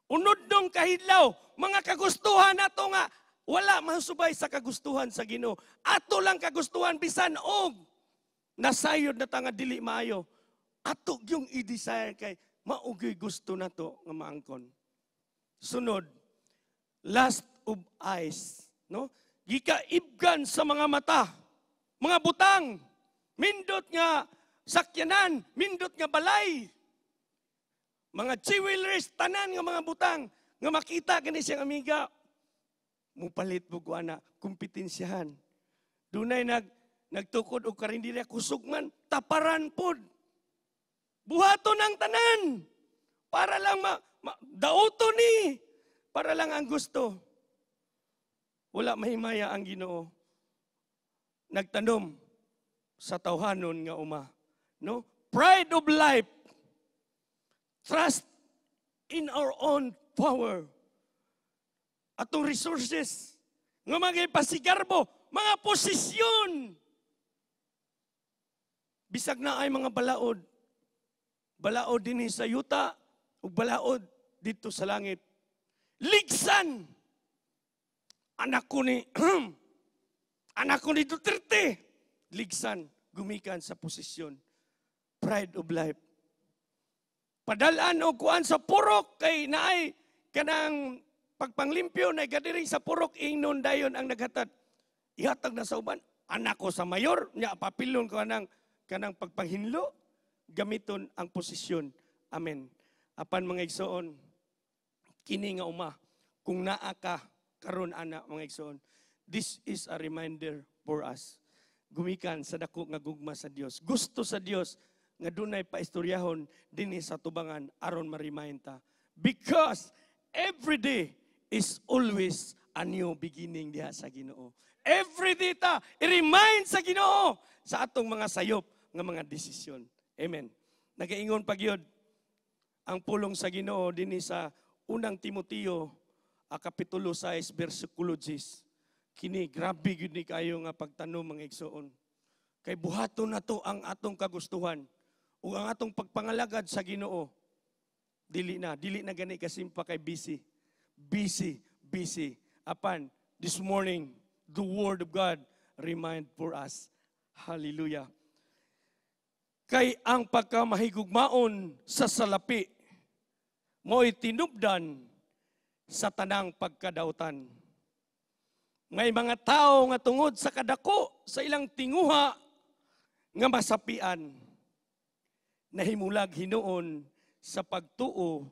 Unod dong kahidlaw, mga kagustuhan nato nga wala masubay sa kagustuhan sa Ginoo. Ato lang kagustuhan bisan og nasayod na ta nga dili maayo. Ato yung i-desire kay mao gyoy gusto nato nga maangkon. Sunod, lust of eyes, no? Gikaibgan sa mga mata, mga butang, mindot nga sakyanan, mindot nga balay, mga jewelries, tanan nga mga butang nga makita gani siyang amiga. Mupalit mo ana, kompetensyahan. Dunay nagtukod og karinderya, kusog man, taparan pod. Buhaton ang tanan. Para lang dauto ni. Para lang ang gusto. Wala mahimaya ang Ginoo. Nagtanom sa tawhanon nga uma. No? Pride of life. Trust in our own power. Atong resources. Nga mga pasigarbo, mga posisyon. Bisag na ay mga balaod. Balaod din sa yuta ug balaod dito sa langit. Ligsan! Anak ko ni Duterte. Ligsan, gumikan sa posisyon. Pride of life. Padalan og kuan sa purok kay naay kanang pagpanglimpyo na gathering sa purok, ingnon dayon ang naghatag. Ihatag na sa uban. Anak ko sa mayor, nya papilon ko anang kanang pagpanghinlo, gamiton ang posisyon. Amen. Apan, mga igsoon, kini nga uma, kung naa ka karon ana, mga igsoon, this is a reminder for us. Gumikan sa dako nga gugma sa Dios. Gusto sa Dios nga dunay paistoryahon dinhi sa tubangan aron ma-remind ta. Because every day is always a new beginning diha sa Ginoo. Every day ta i-remind sa Ginoo sa atong mga sayop nga mga desisyon. Amen. Nagaingon pa gyud ang pulong sa Ginoo dinhi sa Unang Timoteo a kapitulo 6 bersikulo 10. Kini grabe gyud ni kayo nga pagtanom, mga igsoon. Kay buhaton nato ang atong kagustuhan ug ang atong pagpangalagad sa Ginoo. Dili na gani kasimpa kay busy. Busy, busy. Apan this morning, the word of God remind for us. Hallelujah. Kay ang pagkamahigugmaon sa salapi mo'y tinubdan sa tanang pagkadautan. May mga tao nga tungod sa kadako sa ilang tinguha nga masapian, nahimulag hinuon sa pagtuo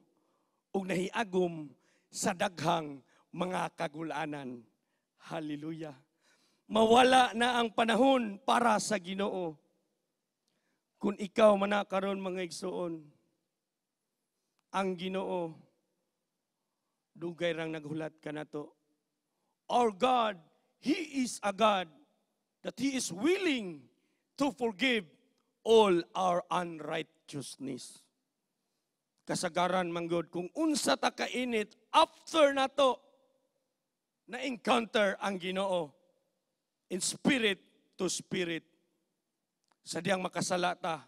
ug nahiagom sa daghang mga kagulanan. Hallelujah. Mawala na ang panahon para sa Ginoo. Kung ikaw man na karon, mga igsoon, ang Ginoo dugay rang naghulat kanato. Our God, He is a God that He is willing to forgive all our unrighteousness. Kasagaran manggod kung unsa ta kainit after nato na encounter ang Ginoo in spirit to spirit. Sa diyang makasala ta,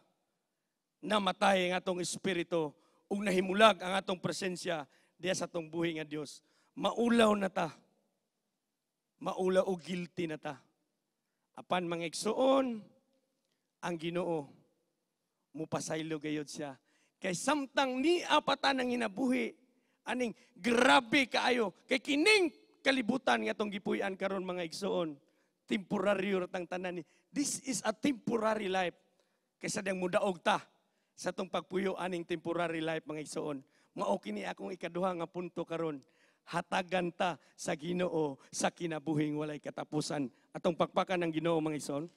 namatay ang atong espiritu ug nahimulag ang atong presensya diya sa atong buhi nga Dios. Maulaw na ta. Maulaw o guilty na ta. Apan, mga igsoon, ang Ginoo mupasaylo gayod siya. Kay samtang nia pa ta nanginabuhi aning grabe kaayo kay kining kalibutan nga atong gipuy-an karon, mga igsoon, temporary ra tang tanan ni. This is a temporary life. Kaysa diyang mudaog ta sa atong pagpuyo aning temporary life, mga igsoon. Mao kini akong ikaduha nga punto karon. Hatagan ta sa Ginoo sa kinabuhing walay katapusan. Atong pakpakan ng Ginoo, mga igsoon.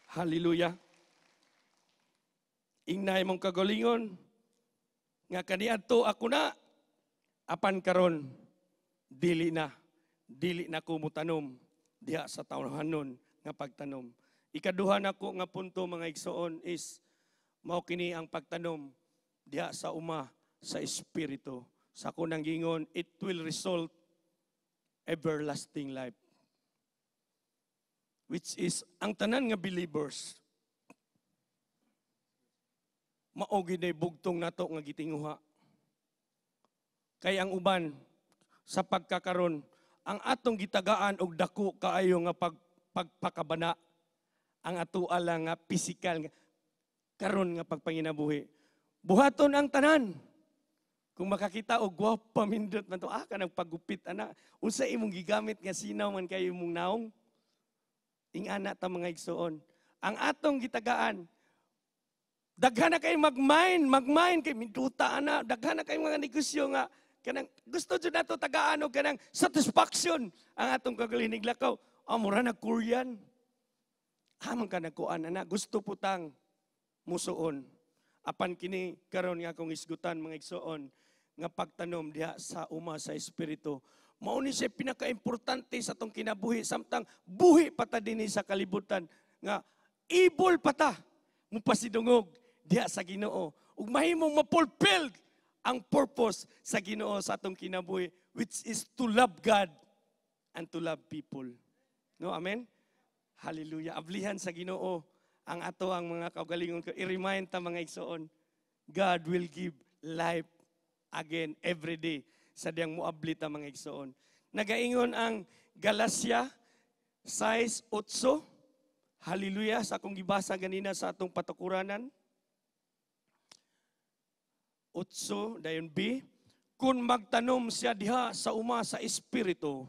Hallelujah. Ingnay mong kagalingon nga kaniadto ako na, apan karon dili na ko mutanom diha sa tawhanon nga pagtanom. Ikaduha nako nga punto, mga igsoon, is mao kini ang pagtanom diha sa uma sa espiritu. Sa ako nang gingon, it will result everlasting life. Which is ang tanan nga believers mao gid bugtong nato nga gitinguha. Kay ang uban sa pagkakaron, ang atong gitagaan og dako kaayo nga pagpakabana ang ato lang nga physical nga karon nga pagpanginabuhi. Buhaton ang tanan. Kung makakita og gwapa mindot man to, ah, kanang paggupit ana. Unsa imong gigamit nga sinaw man kayo imong naong? Ingana ta, mga igsoon. Ang atong gitagaan, daghan na kay mag-mine, mag-mine kay minduta ana, daghan na kay mga negosyo nga kanang gusto jud nato tagaan og kanang satisfaction ang atong kagalinig lakaw. Ah, mura na Korean. Ah, man ka nagkuan ana, gusto putang musuon. Apan kini karon nga akong isgutan, mga igsoon, nga pagtanom diha sa uma sa espiritu. Mao ni siya pinakaimportante sa atong kinabuhi samtang buhi pa ta dinhi sa kalibutan nga able pa ta mupasidungog diha sa Ginoo ug mahimong ma-fulfill ang purpose sa Ginoo sa atong kinabuhi, which is to love God and to love people. No, amen? Hallelujah. Ablihan sa Ginoo ang ato ang mga kaugalingon. I-remind ta, mga igsoon, God will give life again every day sa diyang muabli ta, mga igsoon. Nagaingon ang Galacia 6:8. Hallelujah, sa akong gibasa ganina sa atong patukuranan. 8 dayon B, kung magtanom siya diha sa uma sa espiritu,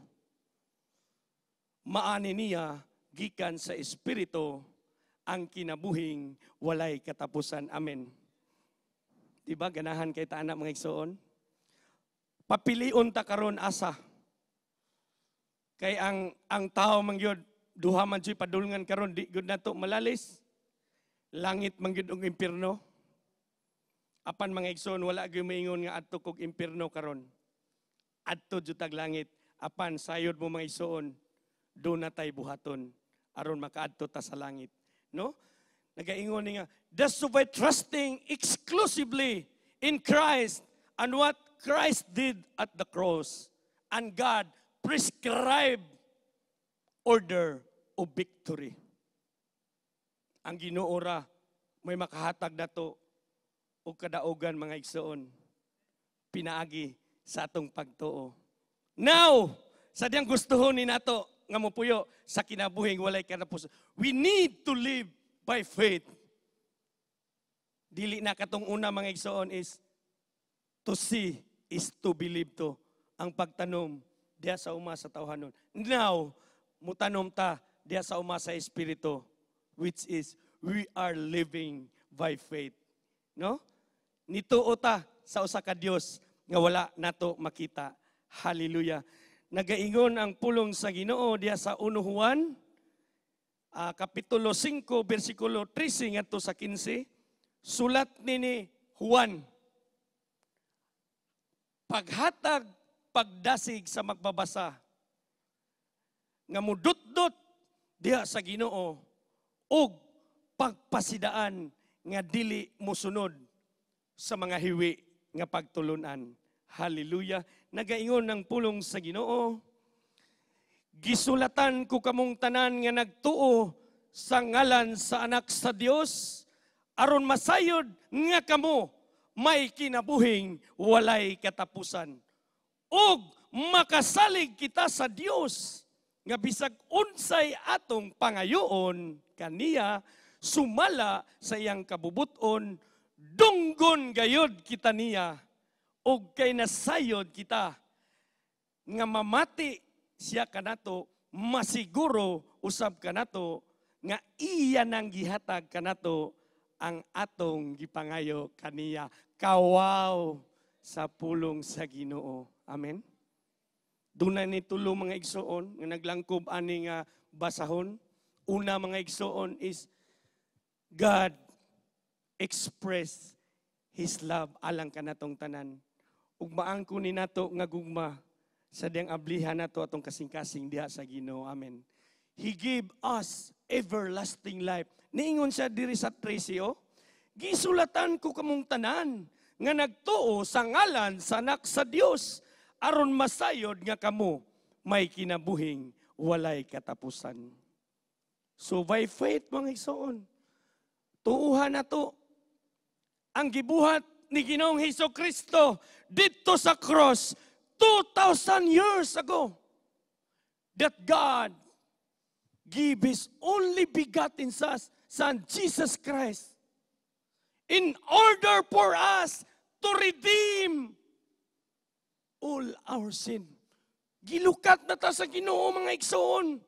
maani niya gikan sa espiritu ang kinabuhing walay katapusan. Amen. Diba ganahan kay ta ana, mga igsoon? Papilion ta karon asa. Kay ang tao man gyud, duha man gyud padulngan karon, di gyud nato malalis. Langit man gyud og impierno. Apan, mga igsoon, wala gyud maingon nga adto kog impierno karon. Adto jud tag langit. Apan sayod mo, mga igsoon, do na tay buhaton aron makaadto ta sa langit. No? Nagaingon ni nga, "Thus by trusting exclusively in Christ and what Christ did at the cross and God prescribed order of victory." Ang Ginoo ra may makahatag nato og kadaugan, mga igsoon, pinaagi sa atong pagtuo. Now, sa diyang gustuhon ni nato nga mopuyo sa kinabuhing walay katapusan, we need to live by faith. Dili na katong una, mga igsoon, is to see is to believe to. Ang pagtanom diha sa uma sa tawhanon. Now, mutanom ta diha sa uma sa espiritu, which is we are living by faith. No? Nituo ta sa usa ka Dios nga wala nato makita. Hallelujah. Nagaingon ang pulong sa Ginoo diha sa 1 Juan kapitulo 5 bersikulo 13 ngadto sa 15, sulat ni Juan, paghatag pagdasig sa magbabasa nga mudutdot diha sa Ginoo ug pagpasidaan nga dili mosunod sa mga hiwi nga pagtulunan. Hallelujah. Nagaingon ng pulong sa Ginoo, "Gisulatan ko kamong tanan nga nagtuo sa ngalan sa Anak sa Dios aron masayod nga kamo may kinabuhing walay katapusan. Ug makasalig kita sa Dios nga bisag unsay atong pangayoon kaniya sumala sa iyang kabubuton, dunggon gayod kita niya. Ug kay nasayod kita nga mamati siya kanato, masiguro usab kanato nga iya nang gihatag kanato ang atong gipangayo kaniya." Kawaw sa pulong sa Ginoo. Amen. Dunay ni tulo, mga igsoon, nga naglangkob ani nga basahon. Una, mga igsoon, is God express His love alang kanatong tanan. Ug maangko ni nato nga gugma sa diyang ablihan nato atong kasing-kasing diha sa Ginoo. Amen. He gave us everlasting life. Niingon siya diri sa 13, oh, "Gisulatan ko kamong tanan nga nagtuo sa ngalan sa Anak sa Dios aron masayod nga kamo may kinabuhing walay katapusan." So by faith, mga igsoon, tuuhan nato ang gibuhat ni Ginoong Hesus Kristo didto sa cross 2,000 years ago, that God give His only begotten Son, Jesus Christ, in order for us to redeem all our sin. Gilukat na ta sa Ginoo, mga igsoon.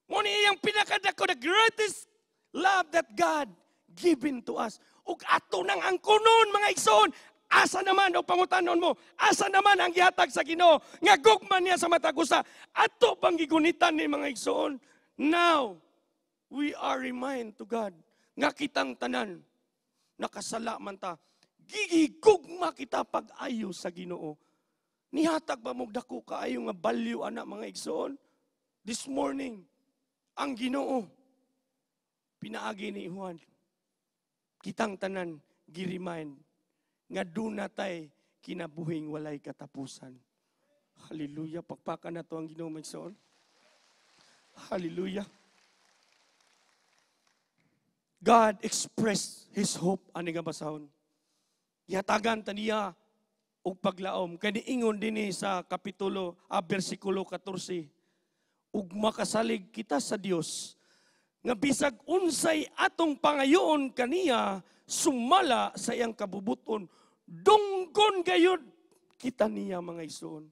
Mo ni iyang pinakadako, the greatest Love that God given to us. Ug ato nang angkunon, mga igsoon. Asa naman o pangutanon mo, asa naman ang gihatag sa Ginoo nga gugma niya sa matag usa? Ato bang gigunitan ni, mga igsoon? Now, we are remind to God nga kitang tanan nakasala man ta. Gigigugma kita pag-ayo sa Ginoo. Nihatag ba mo dako kaayo nga value ana, mga igsoon? This morning, ang Ginoo pinaagi ni Juan, kitang tanan gi-remind nga duna tay kinabuhing walay katapusan. Hallelujah. Pakpakan nato ang Ginoo, mga igsoon. Hallelujah. God expressed His hope ani nga basahon. Gihatagan ta niya og paglaom. Kay niingon dinhi sa kapitulo, bersikulo 14, ug makasalig kita sa Dios nga bisag unsay atong pangayoon kaniya sumala sa iyang kabubuton, dunggon gayud kita niya, mga igsoon.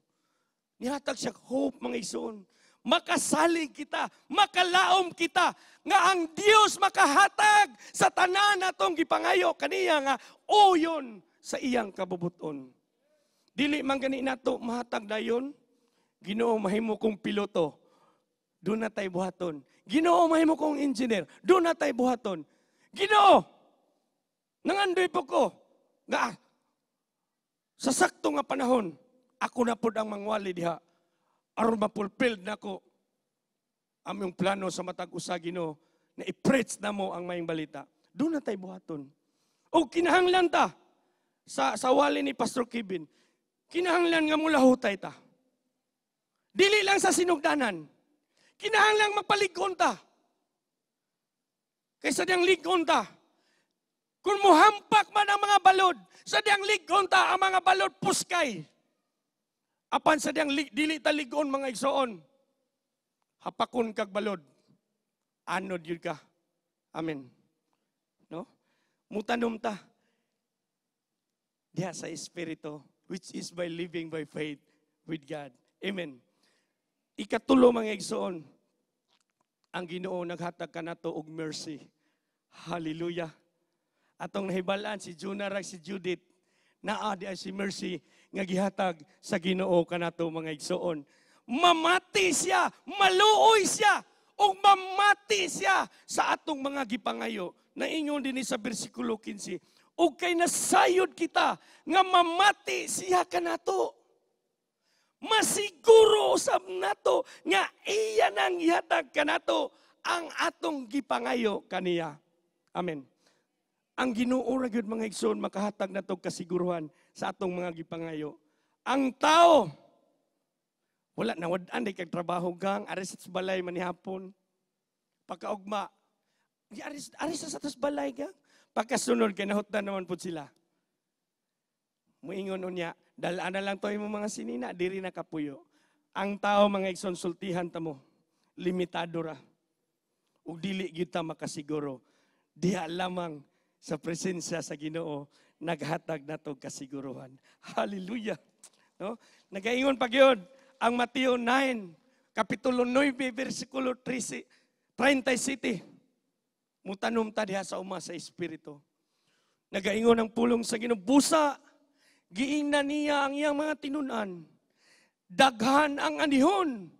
Nihatag siya hope, mga igsoon. Makasalig kita, makalaom kita nga ang Dios makahatag sa tanan natong gipangayo kaniya nga uyon sa iyang kabubuton. Dili man gani nato mahatag dayon. "Ginoo, mahimo kong piloto." Duna tay buhaton. "Ginoo, mahimo kong engineer." Duna tay buhaton. "Ginoo, nangandoy po ko nga sa sakto nga panahon, ako na pod ang mangwali diha aron ma-fulfill nako among plano sa matag usa, Ginoo, na i-preach na mo ang maayong balita." Duna tay buhaton. O kinahanglan ta sa wali ni Pastor Kevin, kinahanglan nga mulahutay ta. Dili lang sa sinugdanan. Kinahanglan magpalig-on ta. Kaysa diyang lig-on ta. Kung muhampak man ang mga balod, sa diyang lig-on ta, ang mga balod puskay. Apan sa diyang dili ta lig-on, mga igsoon, hapakon kag balod. Anod yun ka. Amen. No? Mutanom ta diha sa Espiritu, which is by living by faith with God. Amen. Ikatulo, mga igsoon, ang Ginoo naghatag kanato og mercy. Hallelujah. Atong nahibalaan si Jonah ra si Judith, naa di ay si mercy nga gihatag sa Ginoo kanato, mga igsoon. Mamati siya, maluoy siya, ug mamati siya sa atong mga gipangayo. Naingon din sa bersikulo 15, ug kay nasayod kita nga mamati siya kanato. Masiguro usab nato nga iya nang ihatag kanato ang atong gipangayo kaniya. Amen. Ang Ginoo ra gyud, mga igsoon, makahatag nato kasiguruhan sa atong mga gipangayo. Ang tao wala na wad-an kag trabaho gang aris sa balay manihapon. Pagkaugma, aris aris sa tas balay gang. Pagkasunod kay nahutdan naman pud sila. Muingon unya, "Dala na lang to imong mga sinina, diri na kapuyo." Ang tao, mga igsoon, sultihan ta mo, limitado ra. Ug dili gyud ta makasiguro. Diha lamang sa presensya sa Ginoo naghatag nato kasiguruhan. Hallelujah. No? Nagaingon pa gyud ang Mateo 9, kapitulo 9, bersikulo 13, 37. Mutanom ta diha sa uma sa Espiritu. Nagaingon ang pulong sa Ginoo, "Busa, giingnan niya ang iyang mga tinunan, 'Daghan ang anihon,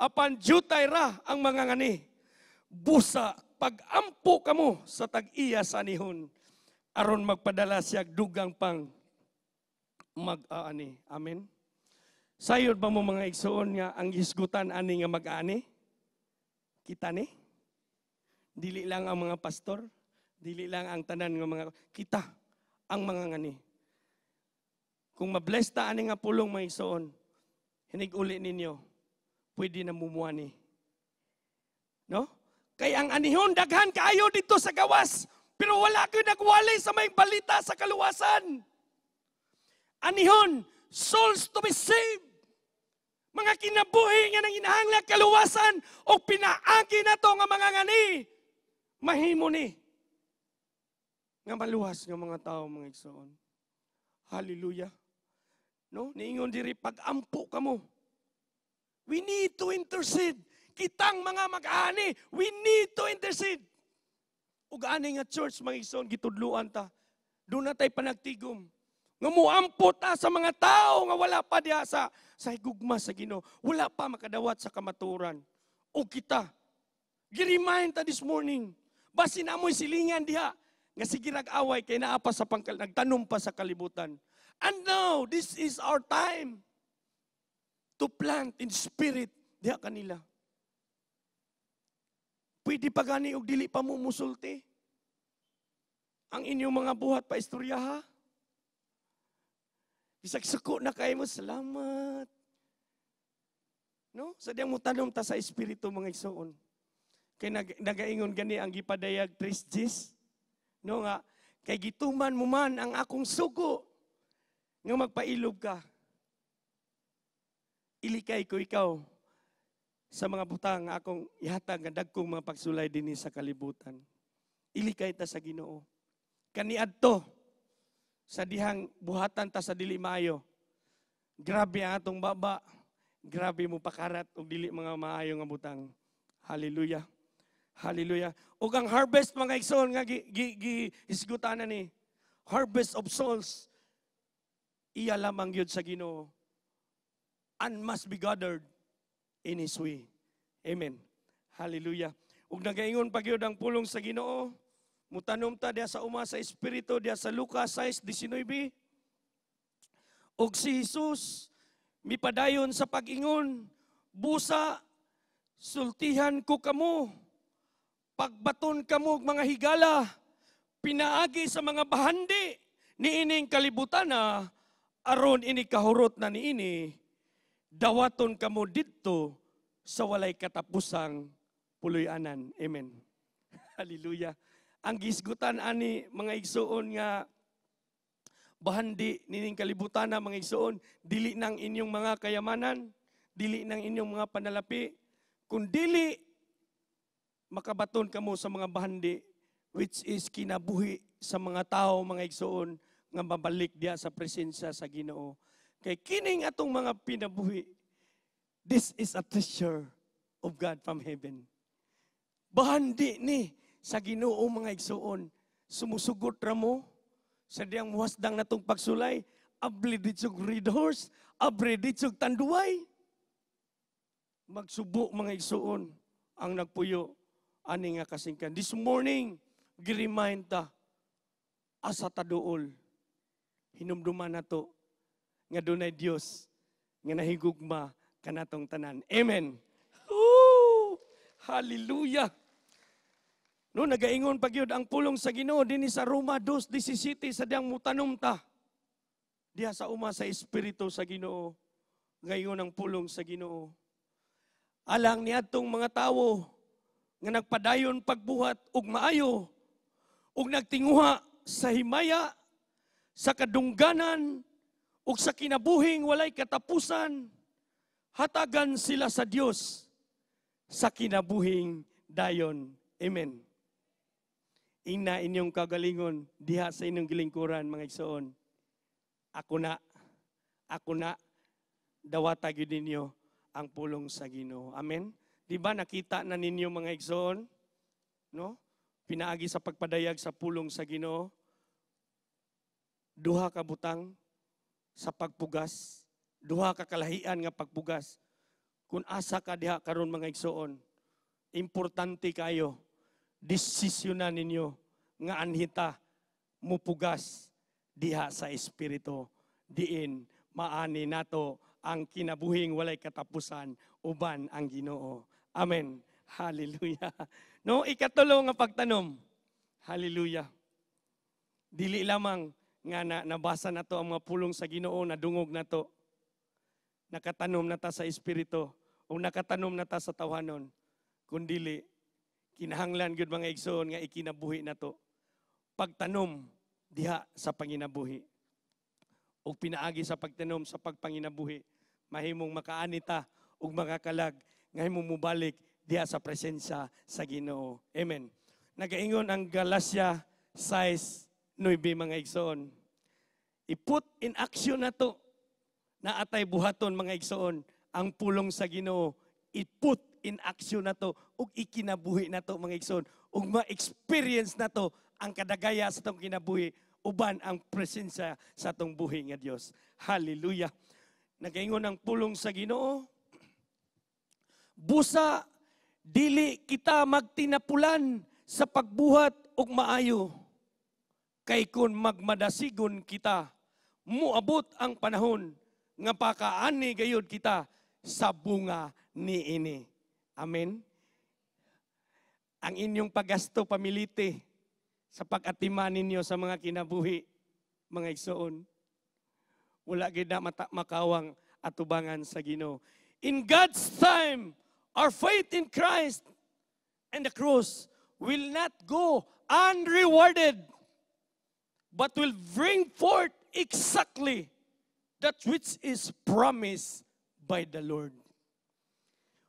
apan jutay ra ang mga ngani. Busa, pagampo kamo sa tag-iya sa anihon, aron magpadala siya dugang pang mag-aani.'" Amen. Sayod ba mo, mga igsoon, nga ang hisgutan ani nga mag-ani? Kita ni? Dili lang ang mga pastor, dili lang ang tanan nga mga kita ang mga ngani. Kung mabless ta ani nga pulong, mga igsoon, hinig-uli ninyo, pwede na mumuani. No? Kay ang anihon daghan kaayo dito sa gawas, pero wala ko'y nagwali sa may balita sa kaluwasan. Anihon, souls to be saved. Mga kinabuhi nga nanginahanglan kaluwasan o pinaagi na to nga mga ngani. Mahimo ni nga maluwas nga mga tao, mga igsoon. Hallelujah. No? Niingon diri, "Pag-ampo kamo." We need to intercede. Kitang mga mag-ani, we need to intercede. Ug ani nga church, mga igsoon, gitudluan ta. Duna tay panagtigom nga muampo ta sa mga tao nga wala pa diha sa higugma sa Ginoo, wala pa makadawat sa kamatuoran. Ug kita, gi-remind ta this morning, basin amoy silingan diha nga sige rag away kay naa pa sa pangkal nagtanom pa sa kalibutan. And now, this is our time to plant in spirit diha kanila. Pwede pa gani og dili pa mo musulti. Ang inyong mga buhat pa istorya ha. Bisag suko na kay mo, salamat. No? Sa diyang mo tanom ta sa espiritu, mga igsoon. Kay nagaingon gani ang gipadayag 3 Gs. No nga, kay gituman mo man ang akong sugo nga magpailob ka. Ilikay ko ikaw sa mga butang nga akong ihatag nga dagkong mga pagsulay dinhi sa kalibutan. Ilikay ta sa Ginoo. Kaniadto sa dihang buhatan ta sa dili maayo. Grabe ang atong baba. Grabe mo pakarat og dili mga maayo nga butang. Hallelujah. Hallelujah. Ug ang harvest, mga igsoon, nga gi, gi, gi hisgutan ni harvest of souls, iya lamang gyud sa Ginoo and must be gathered in His way. Amen. Hallelujah. Ug nagaingon pa gyud ang pulong sa Ginoo, mutanom ta diha sa uma sa espiritu diha sa Lucas 6:19. Ug si Jesus mipadayon sa pag-ingon, "Busa sultihan ko kamo, pagbaton kamo og mga higala pinaagi sa mga bahandi niining kalibutan na aron ini kahurot na niini, dawaton kamo didto sa walay katapusang puloy-anan." Amen. Hallelujah. Ang gisgutan ani, mga igsuon, nga bahandi nining kalibutan na, mga igsuon, dili nang inyong mga kayamanan, dili nang inyong mga panalapi, kun dili makabaton kamo sa mga bahandi, which is kinabuhi sa mga tao, mga igsuon, nga mabalik diya sa presensya sa Ginoo. Kay kining atong mga pinabuhi, this is a treasure of God from heaven. Bahandi ni sa Ginoo, mga igsuon. Sumusugot ra mo sa diyang muhasdang natong pagsulay, abli ditsog Red Horse, abli ditsog Tanduay. Magsubo, mga igsuon, ang nagpuyo ani nga kasingkan. This morning, gi-remind ta asa ta duol. Hinumduman nato nga dunay Dios nga nahigugma kanatong tanan. Amen. Woo! Hallelujah. No, nagaingon pa gyud ang pulong sa Ginoo dinhi sa Roma 2:17 sa diyang mutanom ta diha sa uma sa espiritu sa Ginoo. Ngayon ang pulong sa Ginoo. Alang niadtong mga tawo nga nagpadayon pagbuhat og maayo ug nagtinguha sa himaya, sa kadungganan ug sa kinabuhing walay katapusan, hatagan sila sa Dios sa kinabuhing dayon. Amen. Ingna inyong kagalingon diha sa inyong gilingkuran, mga igsoon. Ako na, dawata gyud ninyo ang pulong sa Ginoo. Amen. Di ba nakita na ninyo, mga igsoon? No? Pinaagi sa pagpadayag sa pulong sa Ginoo, duha ka butang sa pagpugas, duha ka kalahian nga pagpugas. Kung asa ka diha karon, mga igsoon, importante kayo desisyon na ninyo nga anhita mupugas diha sa espiritu diin maani nato ang kinabuhing walay katapusan uban ang Ginoo. Amen. Hallelujah. No, ikatulo nga pagtanom. Hallelujah. Dili lamang nga na, nabasa nato ang mga pulong sa Ginoo, nadungog nato. Nakatanom na ta sa espiritu o nakatanom na ta sa tawhanon. Kundili kinahanglan gyud, mga igsoon, nga ikinabuhi nato. Pagtanom diha sa panginabuhi. Ug pinaagi sa pagtanom sa pagpanginabuhi, mahimong makaani ta ug makakalag nga himong mobalik diha sa presensya sa Ginoo. Amen. Nagaingon ang Galacia 6:9, mga igsoon. I-put in action na to na atay buhaton, mga igsoon, ang pulong sa Ginoo. I-put in action na to ug ikinabuhi na to, mga igsoon. Ug ma-experience nato ang kadagaya sa atong kinabuhi uban ang presensya sa atong buhi nga Dios. Hallelujah. Nagaingon ang pulong sa Ginoo, busa dili kita magtinapulan sa pagbuhat og maayo. Kay kun magmadasigon kita, muabot ang panahon nga pakaani gayud kita sa bunga niini. Amen. Ang inyong paggasto pamilite sa pag-atiman ninyo sa mga kinabuhi, mga igsoon. Wala gid na mata, makawang atubangan sa Ginoo. In God's time, our faith in Christ and the cross will not go unrewarded, but will bring forth exactly that which is promised by the Lord.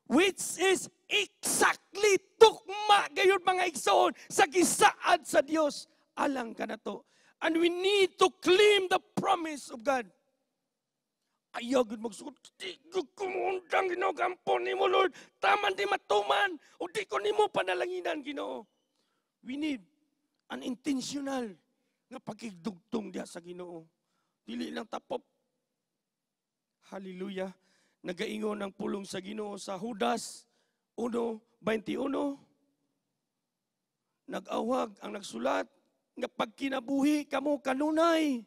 Which is exactly tukma gayud, mga igsoon, sa gisaad sa Dios alang kanato. And we need to claim the promise of God. Ayaw gud magsugot. Di gud ko muundang, Ginoo, ampo nimo, Lord. Taman di matuman. O di ko nimo panalanginan, Ginoo. We need an intentional nga pagkigdugtong diha sa Ginoo. Dili lang tapop. Hallelujah. Nagaingon ang pulong sa Ginoo sa Judas 1:21. Nag-awhag ang nagsulat nga pagkinabuhi kamo kanunay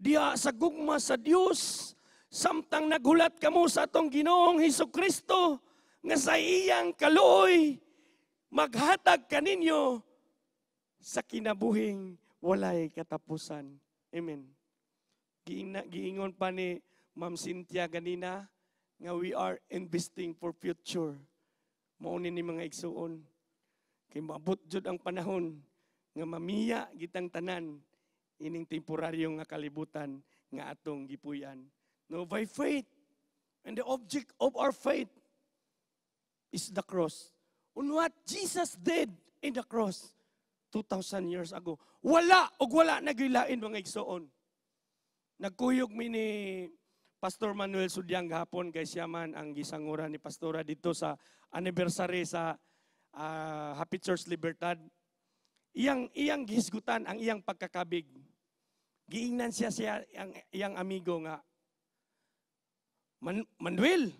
diha sa gugma sa Dios samtang naghulat kamo sa atong Ginoong Hesus Kristo nga sa iyang kaluoy maghatag kaninyo sa kinabuhing walay katapusan. Amen. Giingon pa ni Ma'am Cynthia ganina nga we are investing for future. Mao ni mga igsuon. Kay maabot jud ang panahon nga mamiya gitang tanan ining temporaryo nga kalibutan nga atong gipuy-an. No, by faith. And the object of our faith is the cross. On what Jesus did in the cross 2,000 years ago. Wala og wala nagilain, mga igsuon. Nagkuyog mi ni Pastor Manuel Sudyang gahapon kay siya man ang gisangura ni Pastora dito sa anniversary sa Happy Church Libertad. Iyang gihisgutan ang iyang pagkakabig. Giingnan siya siya ang iyang amigo nga, "Manuel,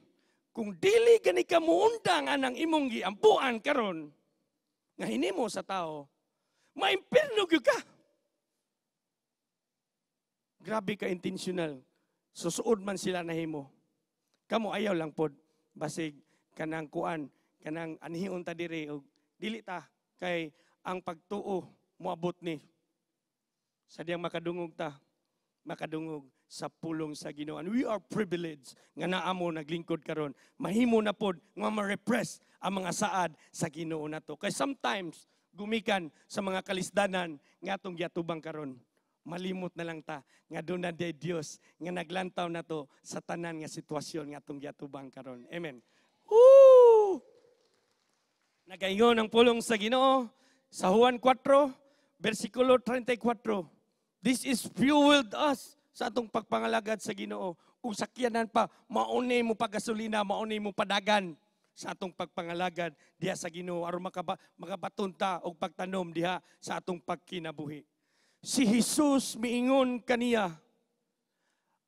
kung dili gani ka muundang anang imong giampuan karon nga hinimo sa tao, maimpirno gyud ka." Grabe ka intentional. Susuod man sila nahimo. Kamo ayaw lang pod basig kanang kuan, kanang anhion ta diri og dili ta kay ang pagtuo moabot ni sa diyang makadungog ta, makadungog sa pulong sa Ginoo. And we are privileged nga naamo naglingkod karon. Mahimo na pod nga ma-repress ang mga saad sa Ginoo nato. Kay sometimes gumikan sa mga kalisdanan nga atong giatubang karon, malimot na lang ta nga doon na day Dios nga naglantaw nato sa tanan nga sitwasyon nga atong giatubang karon. Amen. Woo! Nagaingon ang pulong sa Ginoo sa Juan 4 versikulo 34. This is fueled us sa atong pagpangalagad sa Ginoo. Kung sakyanan pa, mauni mo pagasolina, mauni mo padagan sa atong pagpangalagad diha sa Ginoo aron makabaton ta og pagtanom diha sa atong pagkinabuhi. Si Jesus miingon kaniya,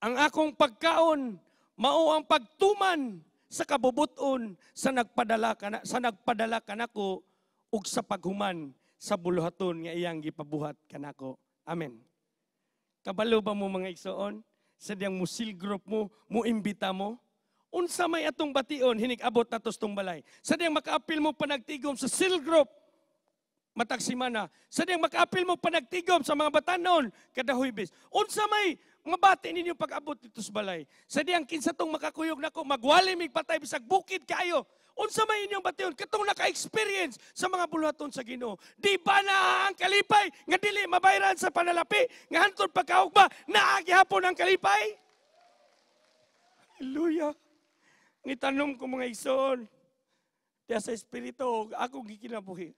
"Ang akong pagkaon mao ang pagtuman sa kabubuton sa nagpadala kanako ug sa paghuman sa buluhaton nga iyang gipabuhat kanako." Amen. Kabalo ba mo, mga igsoon? Sa diyang mo cell group mo, mo imbita mo? Unsa may atong bation hinig abot nato sa balay? Sa diyang makaapil mo panagtigom sa cell group matag semana. Sa diyang makaapil mo panagtigom sa mga batanon kada Huwebes. Unsa may mabati ninyo pag-abot dito sa balay? Sa diyang kinsa tong makakuyog nako magwali mig patay bisag bukid kaayo. Unsa may inyong bation katong naka-experience sa mga buluhaton sa Ginoo? Di ba na ang kalipay nga dili mabayran sa panalapi nga hantod pagkaugma, naa gihapon ang kalipay? Hallelujah. Nitanom ko, mga igsoon, diya sa espiritu ako gikinabuhi.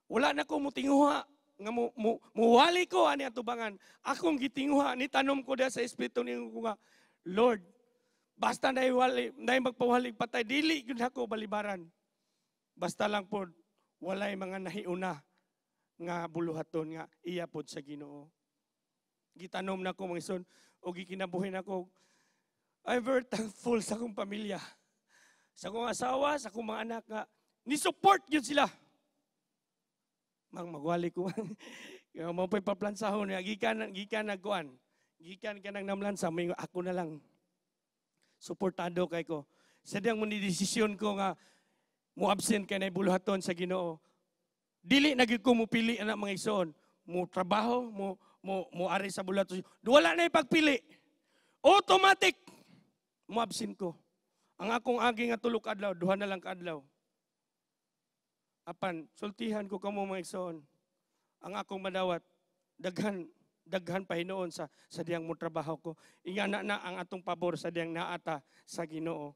Wala na ko mutinguha nga muwali ko ani atubangan. Akong gitinguha, ni tanom ko diya sa espiritu ni ko nga, "Lord, basta na wali, na magpawali patay, dili gyud ako balibaran. Basta lang pod Walay mga nahiuna nga buluhaton nga iya pod sa Ginoo. Gitanom na ko, mga igsoon, o gikinabuhi nako. I'm very thankful sa akong pamilya. Sa akong asawa, sa akong mga anak nga ni-support yun sila. Mang magwali ko. Kaya mo pa'y paplansahon nga gikan gikan nagkuan. Gikan ka nang namlansa, may ako na lang. Suportado kay ko. Sa diyang mo ni desisyon ko nga mo absent kay na buluhaton sa Ginoo. Dili na gyud ko mupili ana, mga igsoon. Mo trabaho, mo mo mo ari sa buluhaton. Wala na ipagpili. Automatic mo absent ko. Ang akong agi nga 3 ka adlaw, 2 na lang kaadlaw. Apan sultihan ko kamo, mga igsoon. Ang akong madawat, daghan daghan pa hinuon sa diyang mo trabaho ko. Ingana na ang atong pabor sa diyang naata sa Ginoo.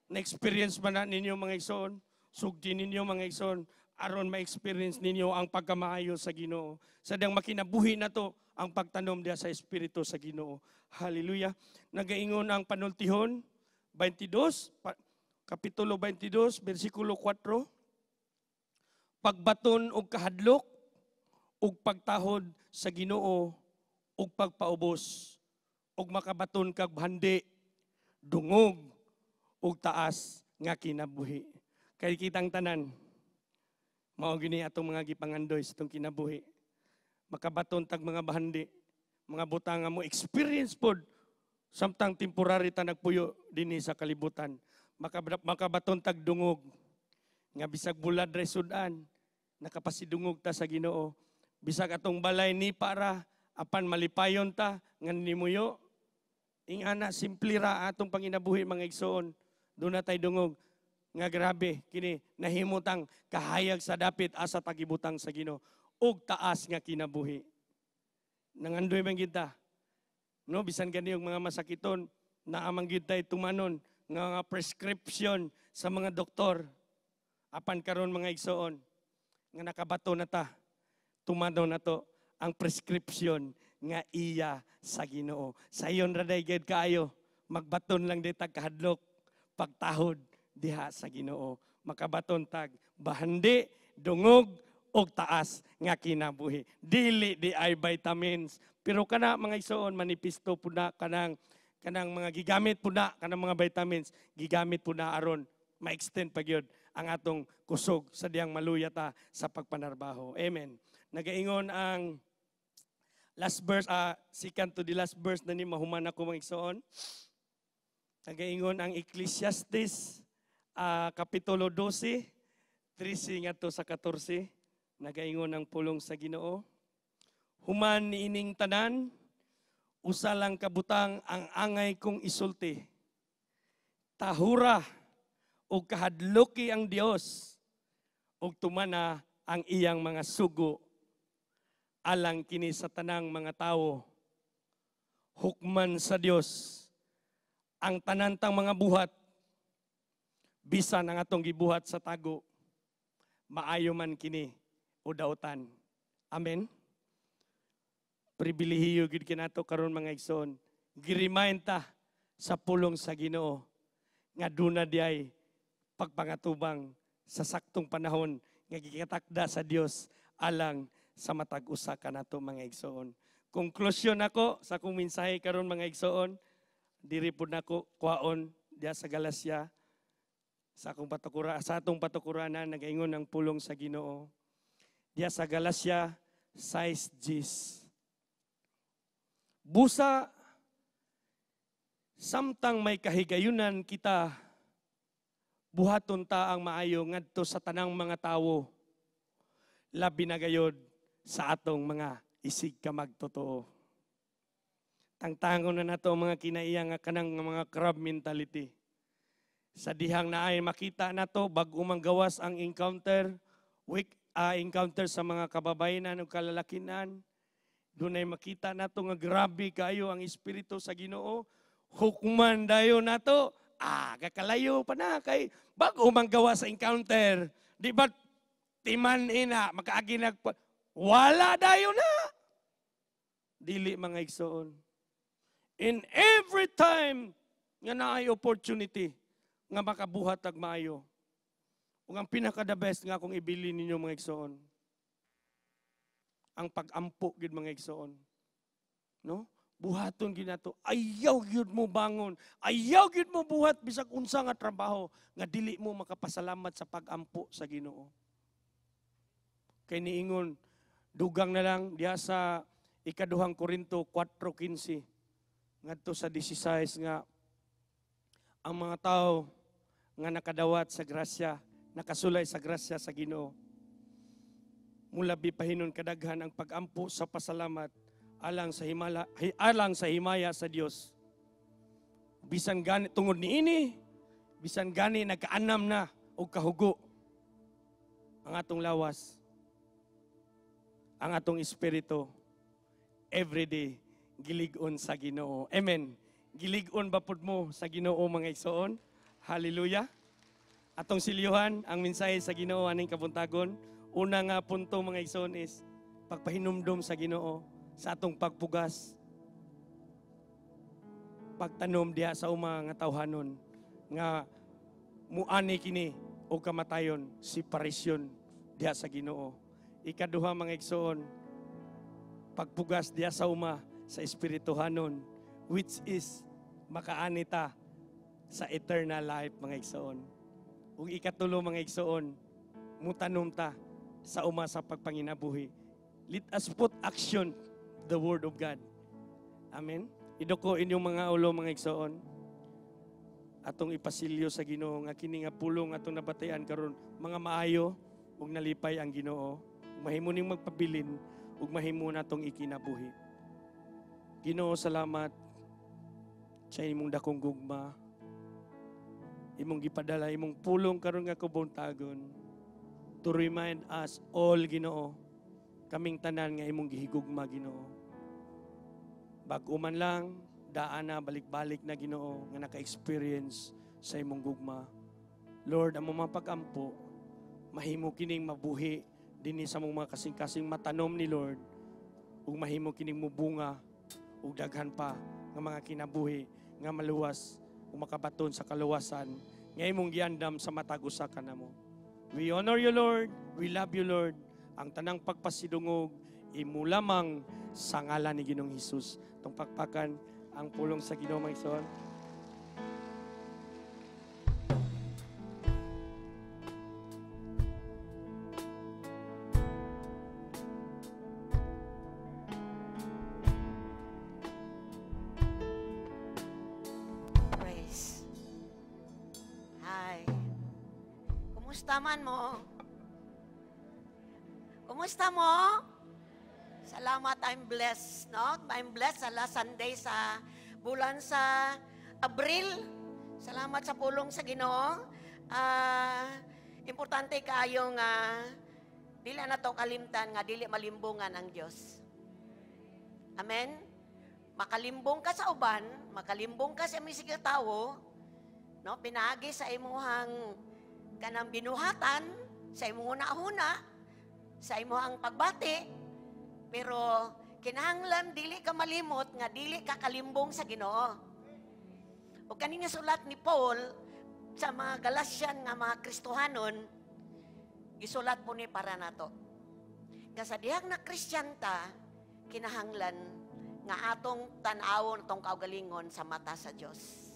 Na-experience ba na ninyo, mga igsoon? Sugdi ninyo, mga igsoon, aron ma-experience ninyo ang pagkamaayo sa Ginoo. Sa diyang makinabuhi na to ang pagtanom diya sa Espiritu sa Ginoo. Hallelujah. Nagaingon ang panultihon 22, Kapitulo 22, versikulo 4. Pagbaton og kahadlok ug pagtahod sa Ginoo ug pagpaubos ug makabaton kag handi, dungog ug taas nga kinabuhi. Kay kitang tanan mao gini atong mga gipangandoy sa atong kinabuhi. Makabaton tag mga bahandi, mga butang nga mo experience pod samtang temporary ta nagpuyo dinhi sa kalibutan. Makabaton tag dungog nga bisag bulad ra sudan, nakapasidungog ta sa Ginoo. Bisag atong balay ni para apan malipayon ta nga nimuyo. Ingana simple ra atong panginabuhi, mga igsoon. Doon na tay dungog nga grabe kini nahimutang kahayag sa dapit asa tagibutang sa Ginoo ug taas nga kinabuhi. Nangandoy man kita. No, bisan gani yung mga masakiton, naa man gyud tay tumanon nga mga prescription sa mga doktor. Apan karon, mga igsoon, nga nakabato na ta, tumanon na to ang prescription nga iya sa Ginoo. Sayon ra day gyud kaayo, magbaton lang di tag kahadlok, pagtahod diha sa Ginoo. Makabaton tag bahandi, dungog og taas nga kinabuhi. Dili di ay vitamins. Pero kana, mga igsoon, manipisto pud na kanang kanang mga gigamit pud na kanang mga vitamins, gigamit pud na aron ma-extend pa gyud ang atong kusog sa diyang maluya ta sa pagpanarbaho. Amen. Nagaingon ang last verse, second to the last verse na ni mahuman ako, mga igsoon. Nagaingon ang Ecclesiastes Kapitulo 12, 13 ngadto sa 14. Nagaingon ang pulong sa Ginoo. "Human niining tanan, usa lang kabutang ang angay kong isulti. Tahura ug kahadluki ang Dios ug tumana ang iyang mga sugo, alang kini sa tanang mga tawo. Hukman sa Dios ang tanan tang mga buhat, bisan ang atong gibuhat sa tago, maayo man kini o dautan." Amen. Pribilehiyo gid kinato karon, mga igsoon. Gi-remind ta sa pulong sa Ginoo nga duna diay pagpangatubang sa saktong panahon nga gikatakda sa Dios alang sa matag usa kanato, mga igsoon. Konklusyon nako sa akong mensahe karon, mga igsoon, diri pud nako kuhaon diya sa Galacia sa akong patukura, sa atong patukuranan. Nagaingon ang pulong sa Ginoo diya sa Galacia 6:10. "Busa samtang may kahigayunan kita, buhaton ta ang maayo ngadto sa tanang mga tawo, labi na gayod sa atong mga isig ka magtotoo." Tangtangon na nato ang mga kinaiya nga kanang mga crab mentality. Sa dihang naay makita nato bag-o man gawas ang encounter, week encounter sa mga kababayenan o kalalakinan, dunay makita nato nga grabe kayo ang espiritu sa Ginoo, hukman dayon nato. Ah, kakalayo pa na kay bag-o man gawas sa encounter. Di ba timan ina makaagi nag wala dayon na. Dili, mga igsoon. In every time nga naay opportunity nga makabuhat og maayo, Ug ang pinaka the best nga akong ibili ninyo mga igsoon, ang pag-ampo gyud mga igsoon. No? Buhaton gyud nato. Ayaw gyud mo bangon. Ayaw gyud mo buhat bisag unsa nga trabaho nga dili mo makapasalamat sa pag-ampo sa Ginoo. Kay niingon dugang na lang diha sa ikaduhang Korinto 4:15 ngadto sa 16 nga ang mga tao nga nakadawat sa grasya, nakasulay sa grasya sa Ginoo, mulabi pahinon kadaghan ang pag-ampo sa pasalamat alang sa himala, alang sa himaya sa Dios. Bisan gani tungod niini, bisan gani nagkaanam na og kahugo ang atong lawas, ang atong espiritu, everyday gilig-on sa Ginoo. Amen. Gilig-on ba pud mo sa Ginoo mga igsoon? Hallelujah. Atong silyuhan ang mensahe sa Ginoo aning kabuntagon. Una nga punto mga igsoon is pagpahinumdom sa Ginoo sa atong pagpugas, pagtanom diha sa uma nga tawhanon nga muani kini o kamatayon, separation diha sa Ginoo. Ikaduha mga igsoon, pagpugas diha sa uma sa espirituhanon, which is makaani ta sa eternal life mga igsoon. Ug ikatulo mga igsoon, mutanom ta sa uma sa pagpanginabuhi. Let us put action the word of God. Amen. Iduko inyong mga ulo mga igsoon. Atong ipasilyo sa Ginoo nga kini nga pulong atong nabatayan karon mga maayo ug nalipay ang Ginoo. Mahimo ning magpabilin ug mahimo natong ikinabuhi. Ginoo, salamat sa imong dakong gugma. Imong gipadala imong pulong karon nga kabuntagon to remind us all, Ginoo, kaming tanan nga imong gihigugma, Ginoo. Bag-o man lang, daan na, balik-balik na, Ginoo, nga naka-experience sa imong gugma. Lord, ang mga pag-ampo, mahimo kining mabuhi dinhi sa mong mga kasing-kasing matanom ni Lord, ug mahimo kining mubunga ug daghan pa nga mga kinabuhi nga maluwas ug makabaton sa kaluwasan nga imong giandam sa matag usa kanamo. We honor you, Lord. We love you, Lord. Ang tanang pagpasidungog imo lamang sa ngalan ni Ginoong Hesus. Tong pakpakan ang pulong sa Ginoo mga igsoon. Praise. Hi. Kumusta man mo? Kumusta mo? Salamat, I'm blessed, no? I'm blessed sa last Sunday sa bulan sa Abril. Salamat sa pulong sa Ginoo. Importante kaayo nga dili na to kalimtan nga dili malimbungan ang Dios. Amen. Makalimbong ka sa uban, makalimbong ka sa misig tawo, no? Pinaagi sa imuhang kanang binuhatan, sa imong hunahuna, sa imuhang pagbati. Pero kinahanglan dili ka malimot nga dili ka kalimbong sa Ginoo. O kanina sulat ni Paul sa mga Galatian nga mga Kristohanon, gisulat po ni para nato. Nga sa dihang na Kristiyan ta, kinahanglan nga atong tan-awon atong kaugalingon sa mata sa Dios.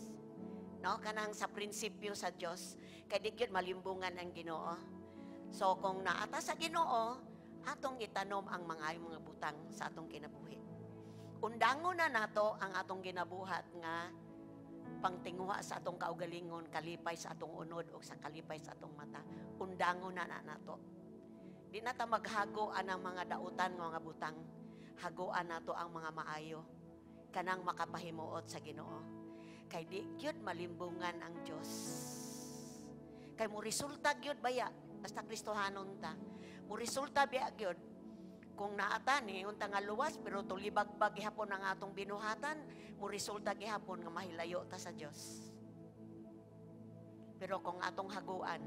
No, kanang sa prinsipyo sa Dios, kay di gyud malimbungan ang Ginoo. So kung naata sa Ginoo, atong itanom ang mga butang sa atong kinabuhi. Undangon na nato ang atong ginabuhat nga pangtinguha sa atong kaugalingon, kalipay sa atong unod o sa kalipay sa atong mata. Undangon na nato. Di na ta maghago anang mga dautan nga mga butang. Hagoan nato ang mga maayo kanang makapahimuot sa Ginoo. Kay di gyud malimbungan ang Dios. Kay mo resulta gyud baya basta Kristohanon ta. Mo resulta biya gyud kung naata ni unta nga luwas pero tulibagbag gihapon ang atong binuhatan, mo resulta gihapon nga mahilayo ta sa Dios. Pero kung atong haguan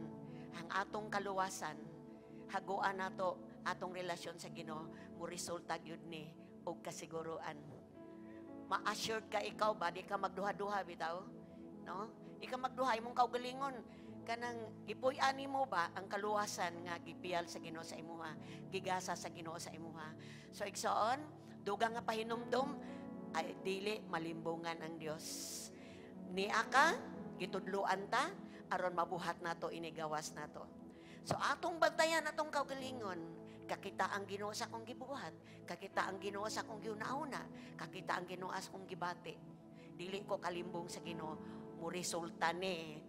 ang atong kaluwasan, haguan nato atong relasyon sa Ginoo, mo resulta gyud ni og kasiguruan. Ma-assured ka ikaw ba di ka magduha-duha bitaw, no? Di ka magduha imong kaugalingon. Kanang gipuy-an nimo ba ang kaluwasan nga gipiyal sa Ginoo sa imuha, gigasa sa Ginoo sa imuha. So igsoon, dugang nga pahinumdom ay dili malimbungan ang Dios. Nia ka gitudloan ta aron mabuhat nato inigawas nato. So atong bantayan atong kaugalingon, kakita ang Ginoo sa akong gibuhat, kakita ang Ginoo sa akong giuna-una, kakita ang Ginoo sa akong gibati. Dili ko kalimbong sa Ginoo, mo resulta ni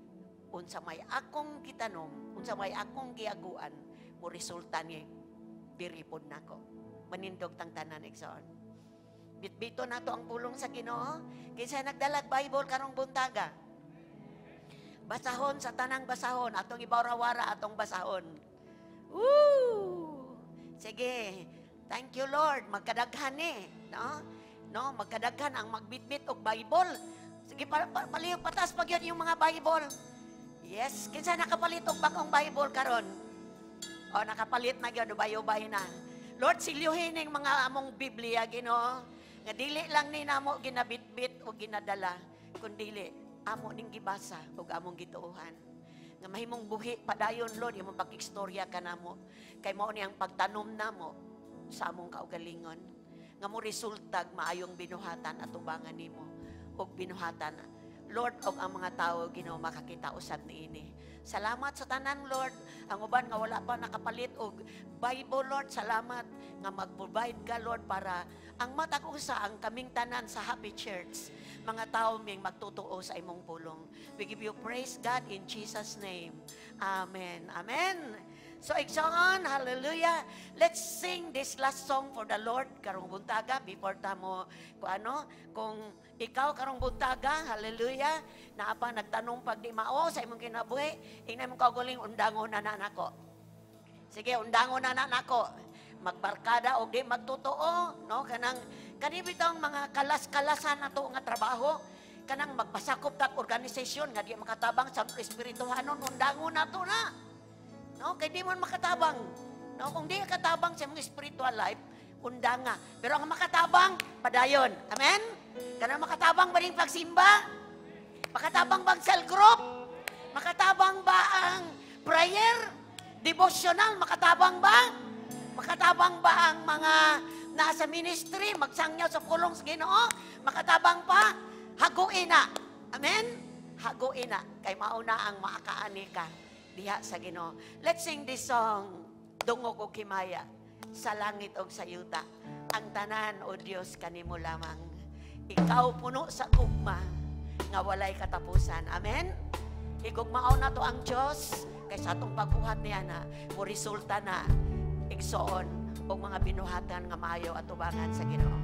unsa may akong gitanom, unsa may akong giaguan, mo resulta ni diri pod nako. Manindog tang tanan, igsoon. Bitbito nato ang pulong sa Ginoo. Kinsa nagdalag Bible karong buntaga? Basahon sa tanang basahon, atong ibawrawara atong basahon. Woo! Sige. Thank you, Lord. Magkadaghan ni, no? No, magkadaghan ang magbitbit og Bible. Sige, palihog patas pag yun yung mga Bible. Yes, kinsa nakapalit og bagong Bible karon? O nakapalit na gyud, ubay-ubay na. Lord, silyuhin ning mga among Biblia, Ginoo. Nga dili lang ni namo ginabitbit o ginadala, kundili amo ning gibasa ug among gituohan. Nga mahimong buhi padayon, Lord, imong pag-istorya kanamo. Kay mao ni ang pagtanom namo sa among kaugalingon. Nga mo resultag maayong binuhatan at ubangan nimo ug binuhatan, Lord, og ang mga tao Ginoo makakita usab niini. Salamat sa tanan, Lord. Ang uban nga wala pa nakapalit og Bible, Lord, salamat nga mag-provide ka, Lord, para ang matag usa ang kaming tanan sa Happy Church, mga tao ming magtotoo sa imong pulong. We give you praise, God, in Jesus' name. Amen. Amen. So, igsoon, hallelujah. Let's sing this last song for the Lord karong buntaga before tamo kung ano, kung ikaw karong buntaga, hallelujah, naa pa nagtanong pag di mao sa imong kinabuhi, ingnan imong kaugaling, undangon na na nako. Sige, undangon na na nako. Magbarkada og di magtotoo, no? Kanang kani bitong mga kalas-kalasan nato nga trabaho, kanang magpasakop tag organisasyon nga di makatabang sa espirituhanon, undangon nato na. No, kay di man makatabang. No, kung di ka katabang sa imong spiritual life, undanga. Pero ang makatabang, padayon. Amen? Kanang makatabang ba ning pagsimba? Makatabang bang cell group? Makatabang ba ang prayer? Devotional? Makatabang ba? Makatabang ba ang mga nasa ministry? Magsangyaw sa pulong sa Ginoo? Makatabang pa? Haguin na. Amen? Haguin na. Kay mauna ang maakaani ka diha sa Ginoo. Let's sing this song, Dungog og Himaya, sa langit og sa yuta. Ang tanan, O Dios, kanimo lamang. Ikaw puno sa gugma nga walay katapusan. Amen? Higugmaon na to ang Dios kay sa atong pagbuhat niya na mo resulta na igsoon og mga binuhatan nga maayo at tubangan sa Ginoo.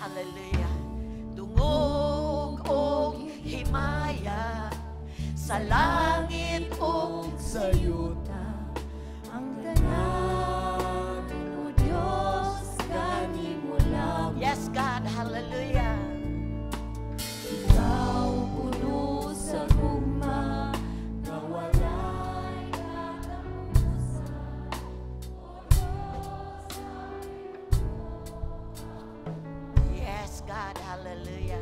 Hallelujah. Dungog og himaya sa langit ug sa yuta, ang tanan, O Dios, kanimo lamang. Yes, God, hallelujah. Ikaw puno sa gugma nga walay katapusan. O Dios, Yes, God, hallelujah.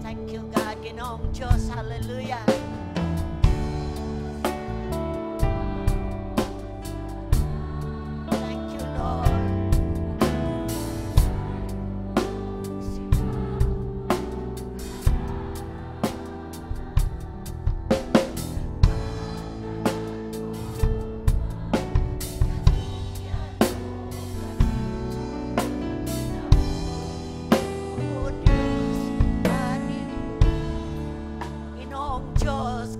Thank you, God, Ginoong Diyos. Hallelujah. Thank you, Lord. O Diyos, Ginoong Diyos,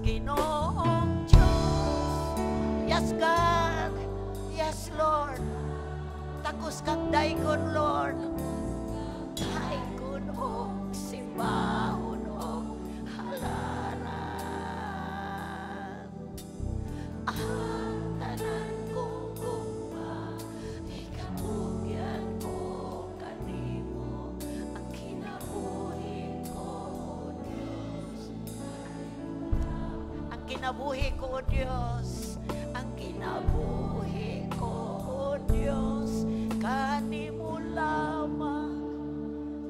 Kinabuhi ko, O Dios, ang kinabuhi ko, O Dios, kanimo lamang.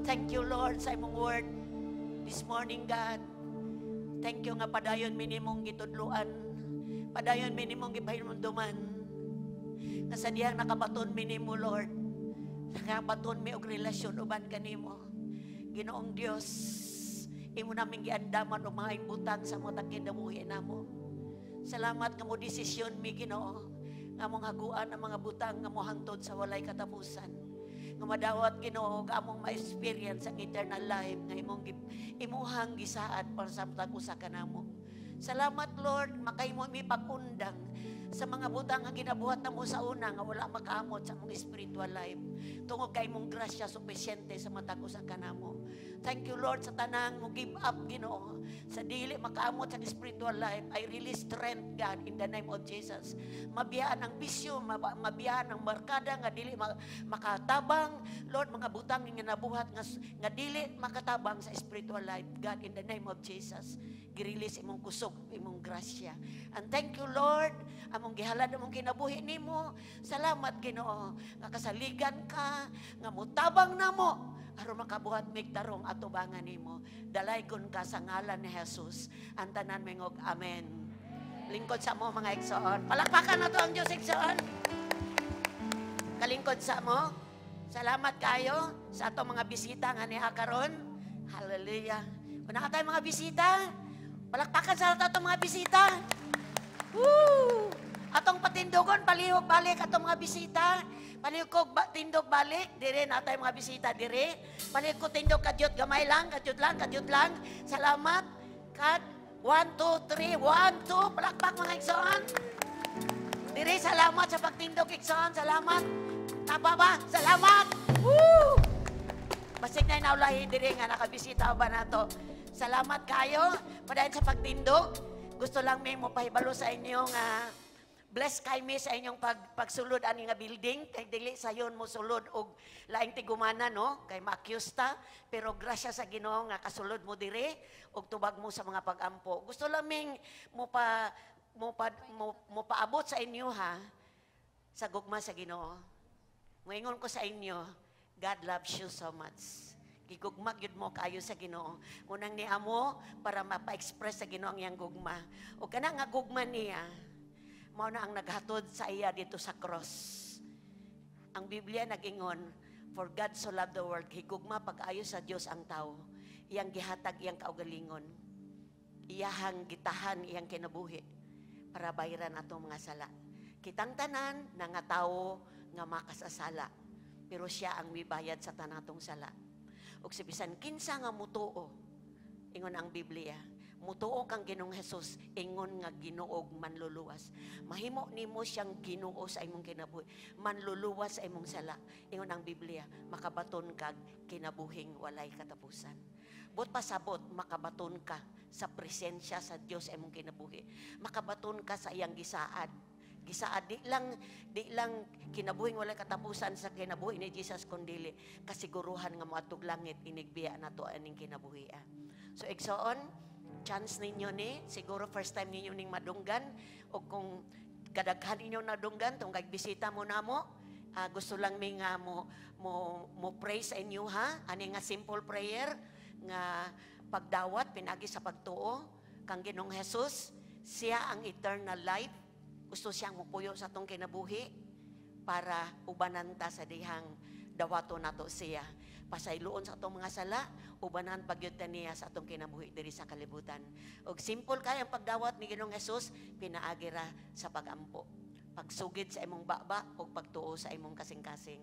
Thank you, Lord, sa imong word this morning, God. Thank you nga padayon mi nimong gitudluan. Padayon mi nimong gipahinumduman. Nga sa dihang nakabaton mi nimo, Lord. Nakabaton mi og relasyon uban kanimo. Ginoong Dios, imo naming giandaman og mga butang sa mga kinabuhi namo. Salamat nga mo desisyon mi, Ginoo, nga among haguan ang mga butang nga mohangtod sa walay katapusan. Nga madawat, Ginoo, nga among ma-experience ang eternal life nga imong imuhang gisaad para sa matag usa kanamo. Salamat, Lord, makahimo mi pag-undang sa mga butang nga ginabuhat namo sa una nga wala makaamot sa among spiritual life. Tungod kay imong grasya sufisyente sa matag usa kanamo. Thank you, Lord, sa tanang mo give up, Ginoo, sa dili makaamot sa spiritual life. I release strength, God, in the name of Jesus. Mabiyaan ang bisyo, mabiyaan ang barkada nga dili makatabang, Lord, mga butang nga nabuhat nga dili makatabang sa spiritual life, God, in the name of Jesus. Gi-release imong kusog, imong grasya. And thank you, Lord, among gihalad among kinabuhi nimo. Salamat, Ginoo, nga kasaligan ka, nga mutabang namo aron makabuhat mig tarong atubangan nimo. Dalaygon ka sa ngalan ni Jesus. Ang tanan mingog, "Amen." Lingkod sa mo, mga igsoon. Palakpakan nato ang Diyos, igsoon. Kalingkod sa mo. Salamat kayo sa atong mga bisita nga niha karon. Hallelujah. Kung naa tay mga bisita, palakpakan sa atong mga bisita. Woo! Atong patindugon, palihog balik atong mga bisita. Palihog ko tindog balik, dire naa tay mga bisita dire. Palihog ko tindog kadyot gamay lang, kadyot lang, kadyot lang. Salamat. Kat 1, 2, 3, 1, 2, palakpak, mga igsoon. Dire, salamat sa pagtindog, igsoon, salamat. Tapa ba? Salamat. Woo! Basig na naulahi dire nga nakabisita ba nato. Salamat kayo padayon sa pagtindog. Gusto lang may mo pahibalo sa inyo nga bless kay mi sa inyong pagsulod ani nga building kay dili sayon mo sulod og laing tigumana, no, kay ma-accuse ta, pero grasya sa Ginoo nga kasulod mo dire og tubag mo sa mga pagampo. Gusto lang ming mo paabot sa inyo ha sa gugma sa Ginoo. Moingon ko sa inyo, God loves you so much. Gigugma gyud mo kaayo sa Ginoo. Unang ni amo para mapa-express sa Ginoo ang iyang gugma. O kana nga gugma niya, mao na ang naghatod sa iya dito sa cross. Ang Biblia nagingon, "For God so loved the world," higugma pag-ayo sa Dios ang tao. Iyang gihatag iyang kaugalingon. Iyahang gitahan iyang kinabuhi para bayaran atong mga sala. Kitang tanan na nga tawo nga makasasala, pero siya ang mibayad sa tanatong sala. Ug sa bisan kinsa nga mutuo, ingon ang Biblia, mutuo kang Ginoong Hesus, ingon nga Ginoo ug manluluwas. Mahimo nimo siyang Ginoo sa imong kinabuhi, manluluwas sa imong sala. Ingon ang Biblia, makabaton kag kinabuhing walay katapusan. But pasabot, makabaton ka sa presensya sa Dios sa imong kinabuhi. Makabaton ka sa iyang gisaad. Gisaad di lang kinabuhing walay katapusan sa kinabuhi ni Jesus, kundili kasiguruhan nga moadtog langit inigbiya nato aning kinabuhi. So igsoon, chance ninyo ni, siguro first time ninyo ning madunggan o kung kadaghan ninyo nadunggan tungod kay bisita mo namo, gusto lang mi nga mo pray sa inyo ha, ani nga simple prayer nga pagdawat pinagi sa pagtuo kang Ginoong Jesus, siya ang eternal life. Gusto siyang mupuyo sa atong kinabuhi para ubanan ta sa dihang dawato nato siya. Pasayloon sa atong mga sala, ubanan pagyud ta niya sa atong kinabuhi diri sa kalibutan. Og simple kay ang pagdawat ni Ginoong Jesus, pinaagi ra sa pagampo. Pagsugid sa imong baba ug pagtuo sa imong kasing-kasing.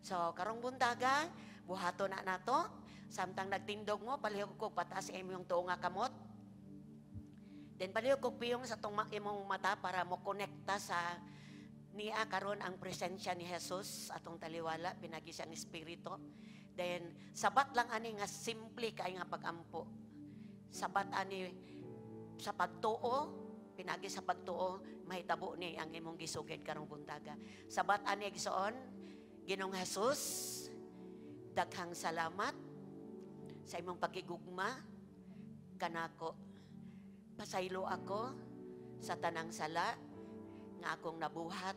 So karong buntaga, buhato na nato. Samtang nagtindog mo, palihog ko pataas sa imong tuo nga kamot. Then palihog kog piyong sa tong imong mata para mo konekta sa niya karon ang presensya ni Jesus atong taliwala pinagi siyang espiritu. Then sabat lang ani nga simple kay nga pagampo. Sabat ani sa pagtuo, pinagi sa pagtuo mahitabo ni ang imong gisugid karong buntaga. Sabat ani, igsoon, "Ginoong Jesus, daghang salamat sa imong pagigugma kanako. Pasaylo ako Sa tanang sala nga akong nabuhat,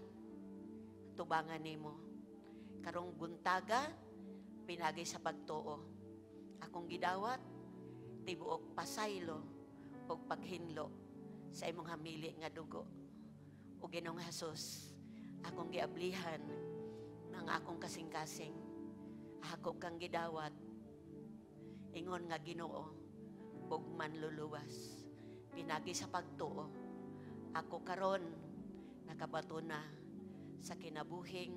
tubangan nimo. Karong buntaga, pinagi sa pagtuo, akong gidawat, tibuok pasaylo ug paghinlo sa imong hamili nga dugo. O Ginoong Jesus, akong giablihan ng akong kasing-kasing. Ako kang gidawat, ingon nga Ginoo ug manluluwas. Pinagi sa pagtuo, ako karon nakabato na sa kinabuhing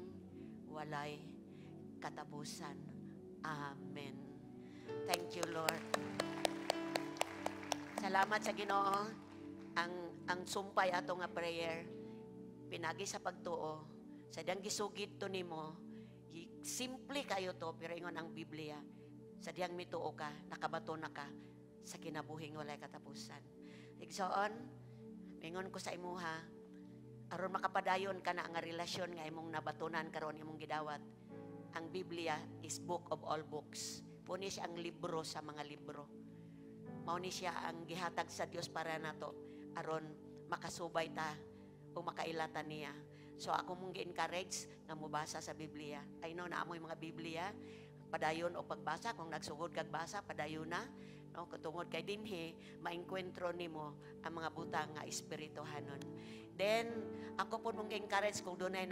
walay katapusan. Amen. Thank you, Lord. Salamat sa Ginoo. Ang sumpay ato nga prayer, pinagi sa pagtuo, sa diyang gisugid to nimo, simple kayo to, pero ingon ang Biblia, sa diyang mituo ka, nakabato na ka sa kinabuhing walay katapusan. Igsoon, mingon ko sa imuha, aron makapadayon ka na nga relasyon nga imong nabatunan karon, imong gidawat. Ang Biblia is book of all books. Puni siya ang libro sa mga libro. Mao ni siya ang gihatag sa Dios para nato aron makasubay ta o makailatan niya. So ako mong gi-encourage nga mobasa sa Biblia. I know na amoy mga Biblia, padayon o pagbasa. Kung nagsugod kag basa, padayon na, no, tungod kay dinhi maengkwentro nimo ang mga butang nga espirituhanon. Then ako po mong gi-encourage, kung dunay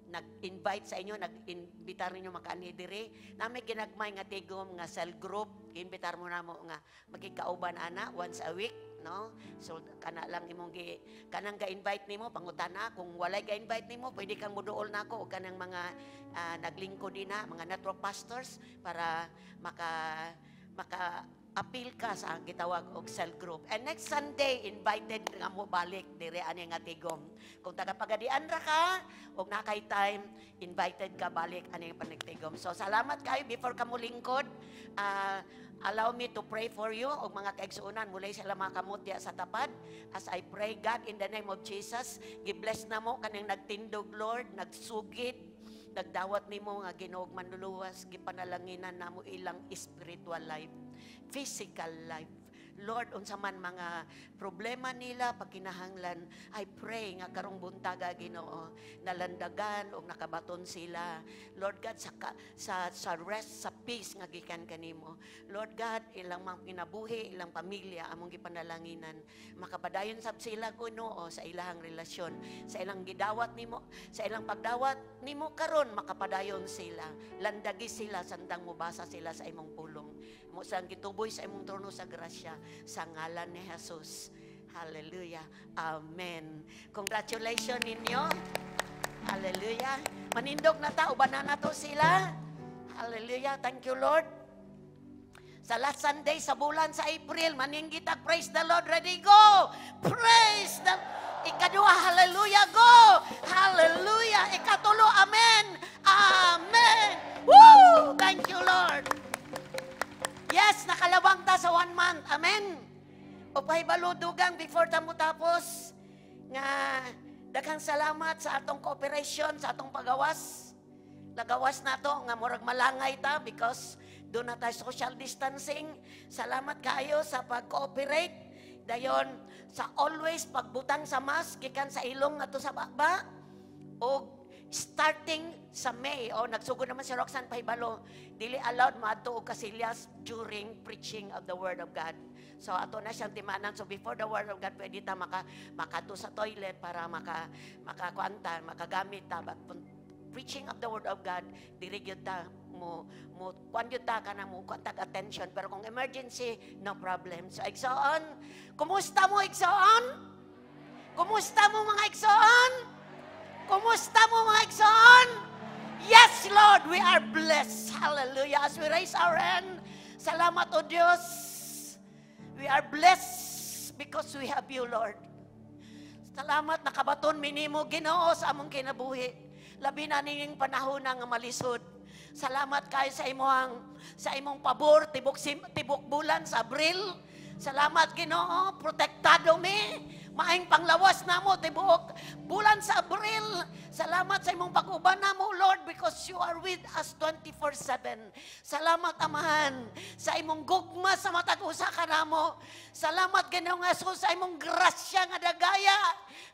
nag-invite sa inyo, nag-imbitar ninyo makaanhi diri. Nami ginagmay nga tigom nga cell group, imbitar mo namo nga magkikauban ana once a week, no? So kana lang imong gi kanang ga-invite nimo, pangutana. Kung walay ga-invite nimo, pwede kang muduol nako og kanang mga naglingkod din na mga network pastors para maka maka apil ka sa gitawag og cell group. And next Sunday, invited nga mo balik dire ani nga tigom. Kung taga Pagadian ra ka og naa kay time, invited ka balik ani nga panigtigom. So salamat kayo. Before ka mo lingkod, allow me to pray for you og mga kaigsuonan, mulay sila mga kamot diya sa tapad. As I pray, God, in the name of Jesus, gi-bless na mo kaning nagtindog, Lord, nagsugid, nagdawat nimo nga Ginoo ug Manluluwas. Gipanalanginan namo ilang spiritual life, physical life. Lord, unsa man mga problema nila, pagkinahanglan, I pray nga karong buntaga, Ginoo, nalandagan o nakabaton sila. Lord God, sa rest, sa peace nga gikan kanimo. Lord God, ilang mga kinabuhi, ilang pamilya, among gipanalanginan. Makapadayon sab sila, Ginoo, sa ilahang relasyon, sa ilang gidawat nimo, sa ilang pagdawat nimo karon, makapadayon sila. Landagi sila sandang mobasa sila sa imong pulong. Mo sang gituboy sa imong trono sa grasya sa ngalan ni Jesus. Hallelujah. Amen. Congratulations ninyo. Hallelujah. Manindog na ta, uban na nato sila. Hallelujah. Thank you, Lord. Sa last Sunday sa bulan sa April, maninggit, praise the Lord. Ready, go! Praise the Ikaduha, hallelujah, go! Hallelujah! Ikatulo, amen! Amen! Woo! Thank you, Lord. Yes, nakalawang ta sa one month. Amen. O pahibalo dugang before ta mo tapos nga daghang salamat sa atong cooperation sa atong pagawas. Nagawas na to nga murag malangay ta because doon na tayo social distancing. Salamat kayo sa pag-cooperate. Dayon sa always pagbutang sa mask gikan sa ilong ngadto sa baba og starting sa May, o nagsugod naman si Roxanne pahibalo, dili allowed maadto og kasilyas during preaching of the Word of God. So ato na siyang timanan. So before the Word of God, pwede ta makadto sa toilet para makakuanta, makagamit ta. But preaching of the Word of God, diri gyud ta mo mo kuan gyud ta kana mo kuan tag attention. Pero kung emergency, no problem. So igsoon, kumusta mo, igsoon? Kumusta mo, mga igsoon? Kumusta mo, mga igsoon? Yes, Lord, we are blessed. Hallelujah. As we raise our hand, salamat, O Diyos. We are blessed because we have you, Lord. Salamat, nakabaton minimo, Ginoo, sa among kinabuhi. Labi na ning panahon nga malisod. Salamat kayo sa imong pabor tibok bulan sa Abril. Salamat, Ginoo, protektado mi. Maayong panglawas namo tibuok bulan sa Abril. Salamat sa imong pag-uban namo, Lord, because you are with us 24/7. Salamat, Amahan, sa imong gugma sa matag usa kanamo. Salamat, Ginoong Jesus, sa imong grasya nga dagaya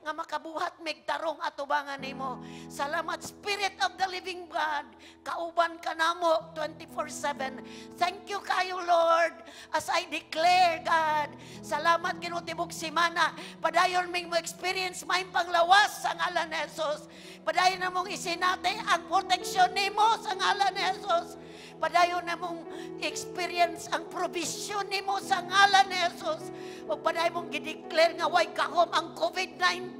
nga makabuhat mig tarong atubangan nimo. Salamat, Spirit of the living God, kauban ka namo 24/7. Thank you kayo, Lord, as I declare, God. Salamat, Ginoo, tibok simana. Padayon ming mo experience maayong panglawas sa ngalan ni Jesus. Padayon na mong isinati ang proteksyon nimo sa ngalan ni Jesus. Padayon na mong experience ang provision nimo sa ngalan ni Jesus. O padayon mong gideclare nga way gahom ang COVID-19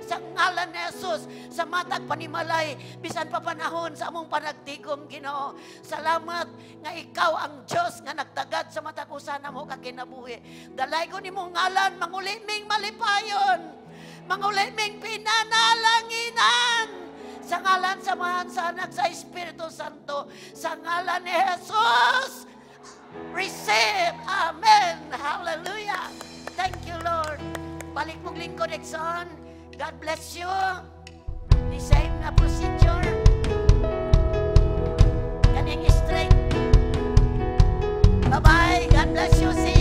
sa ngalan ni Jesus sa matag panimalay bisan pa panahon sa among panagtigom, Ginoo. Salamat nga ikaw ang Dios nga nagtagad sa matag usa namo ka kinabuhi. Dalaygon nimong ngalan, manguli ming malipayon. Manguli ming pinanalanginan. Sa ngalan sa Amahan, sa Anak, sa Espiritu Santo, sa ngalan ni Jesus, receive. Amen. Hallelujah. Thank you, Lord. Balik mong lingkod, Exxon. God bless you. The same na procedure. Kaning straight. Bye-bye. God bless you. See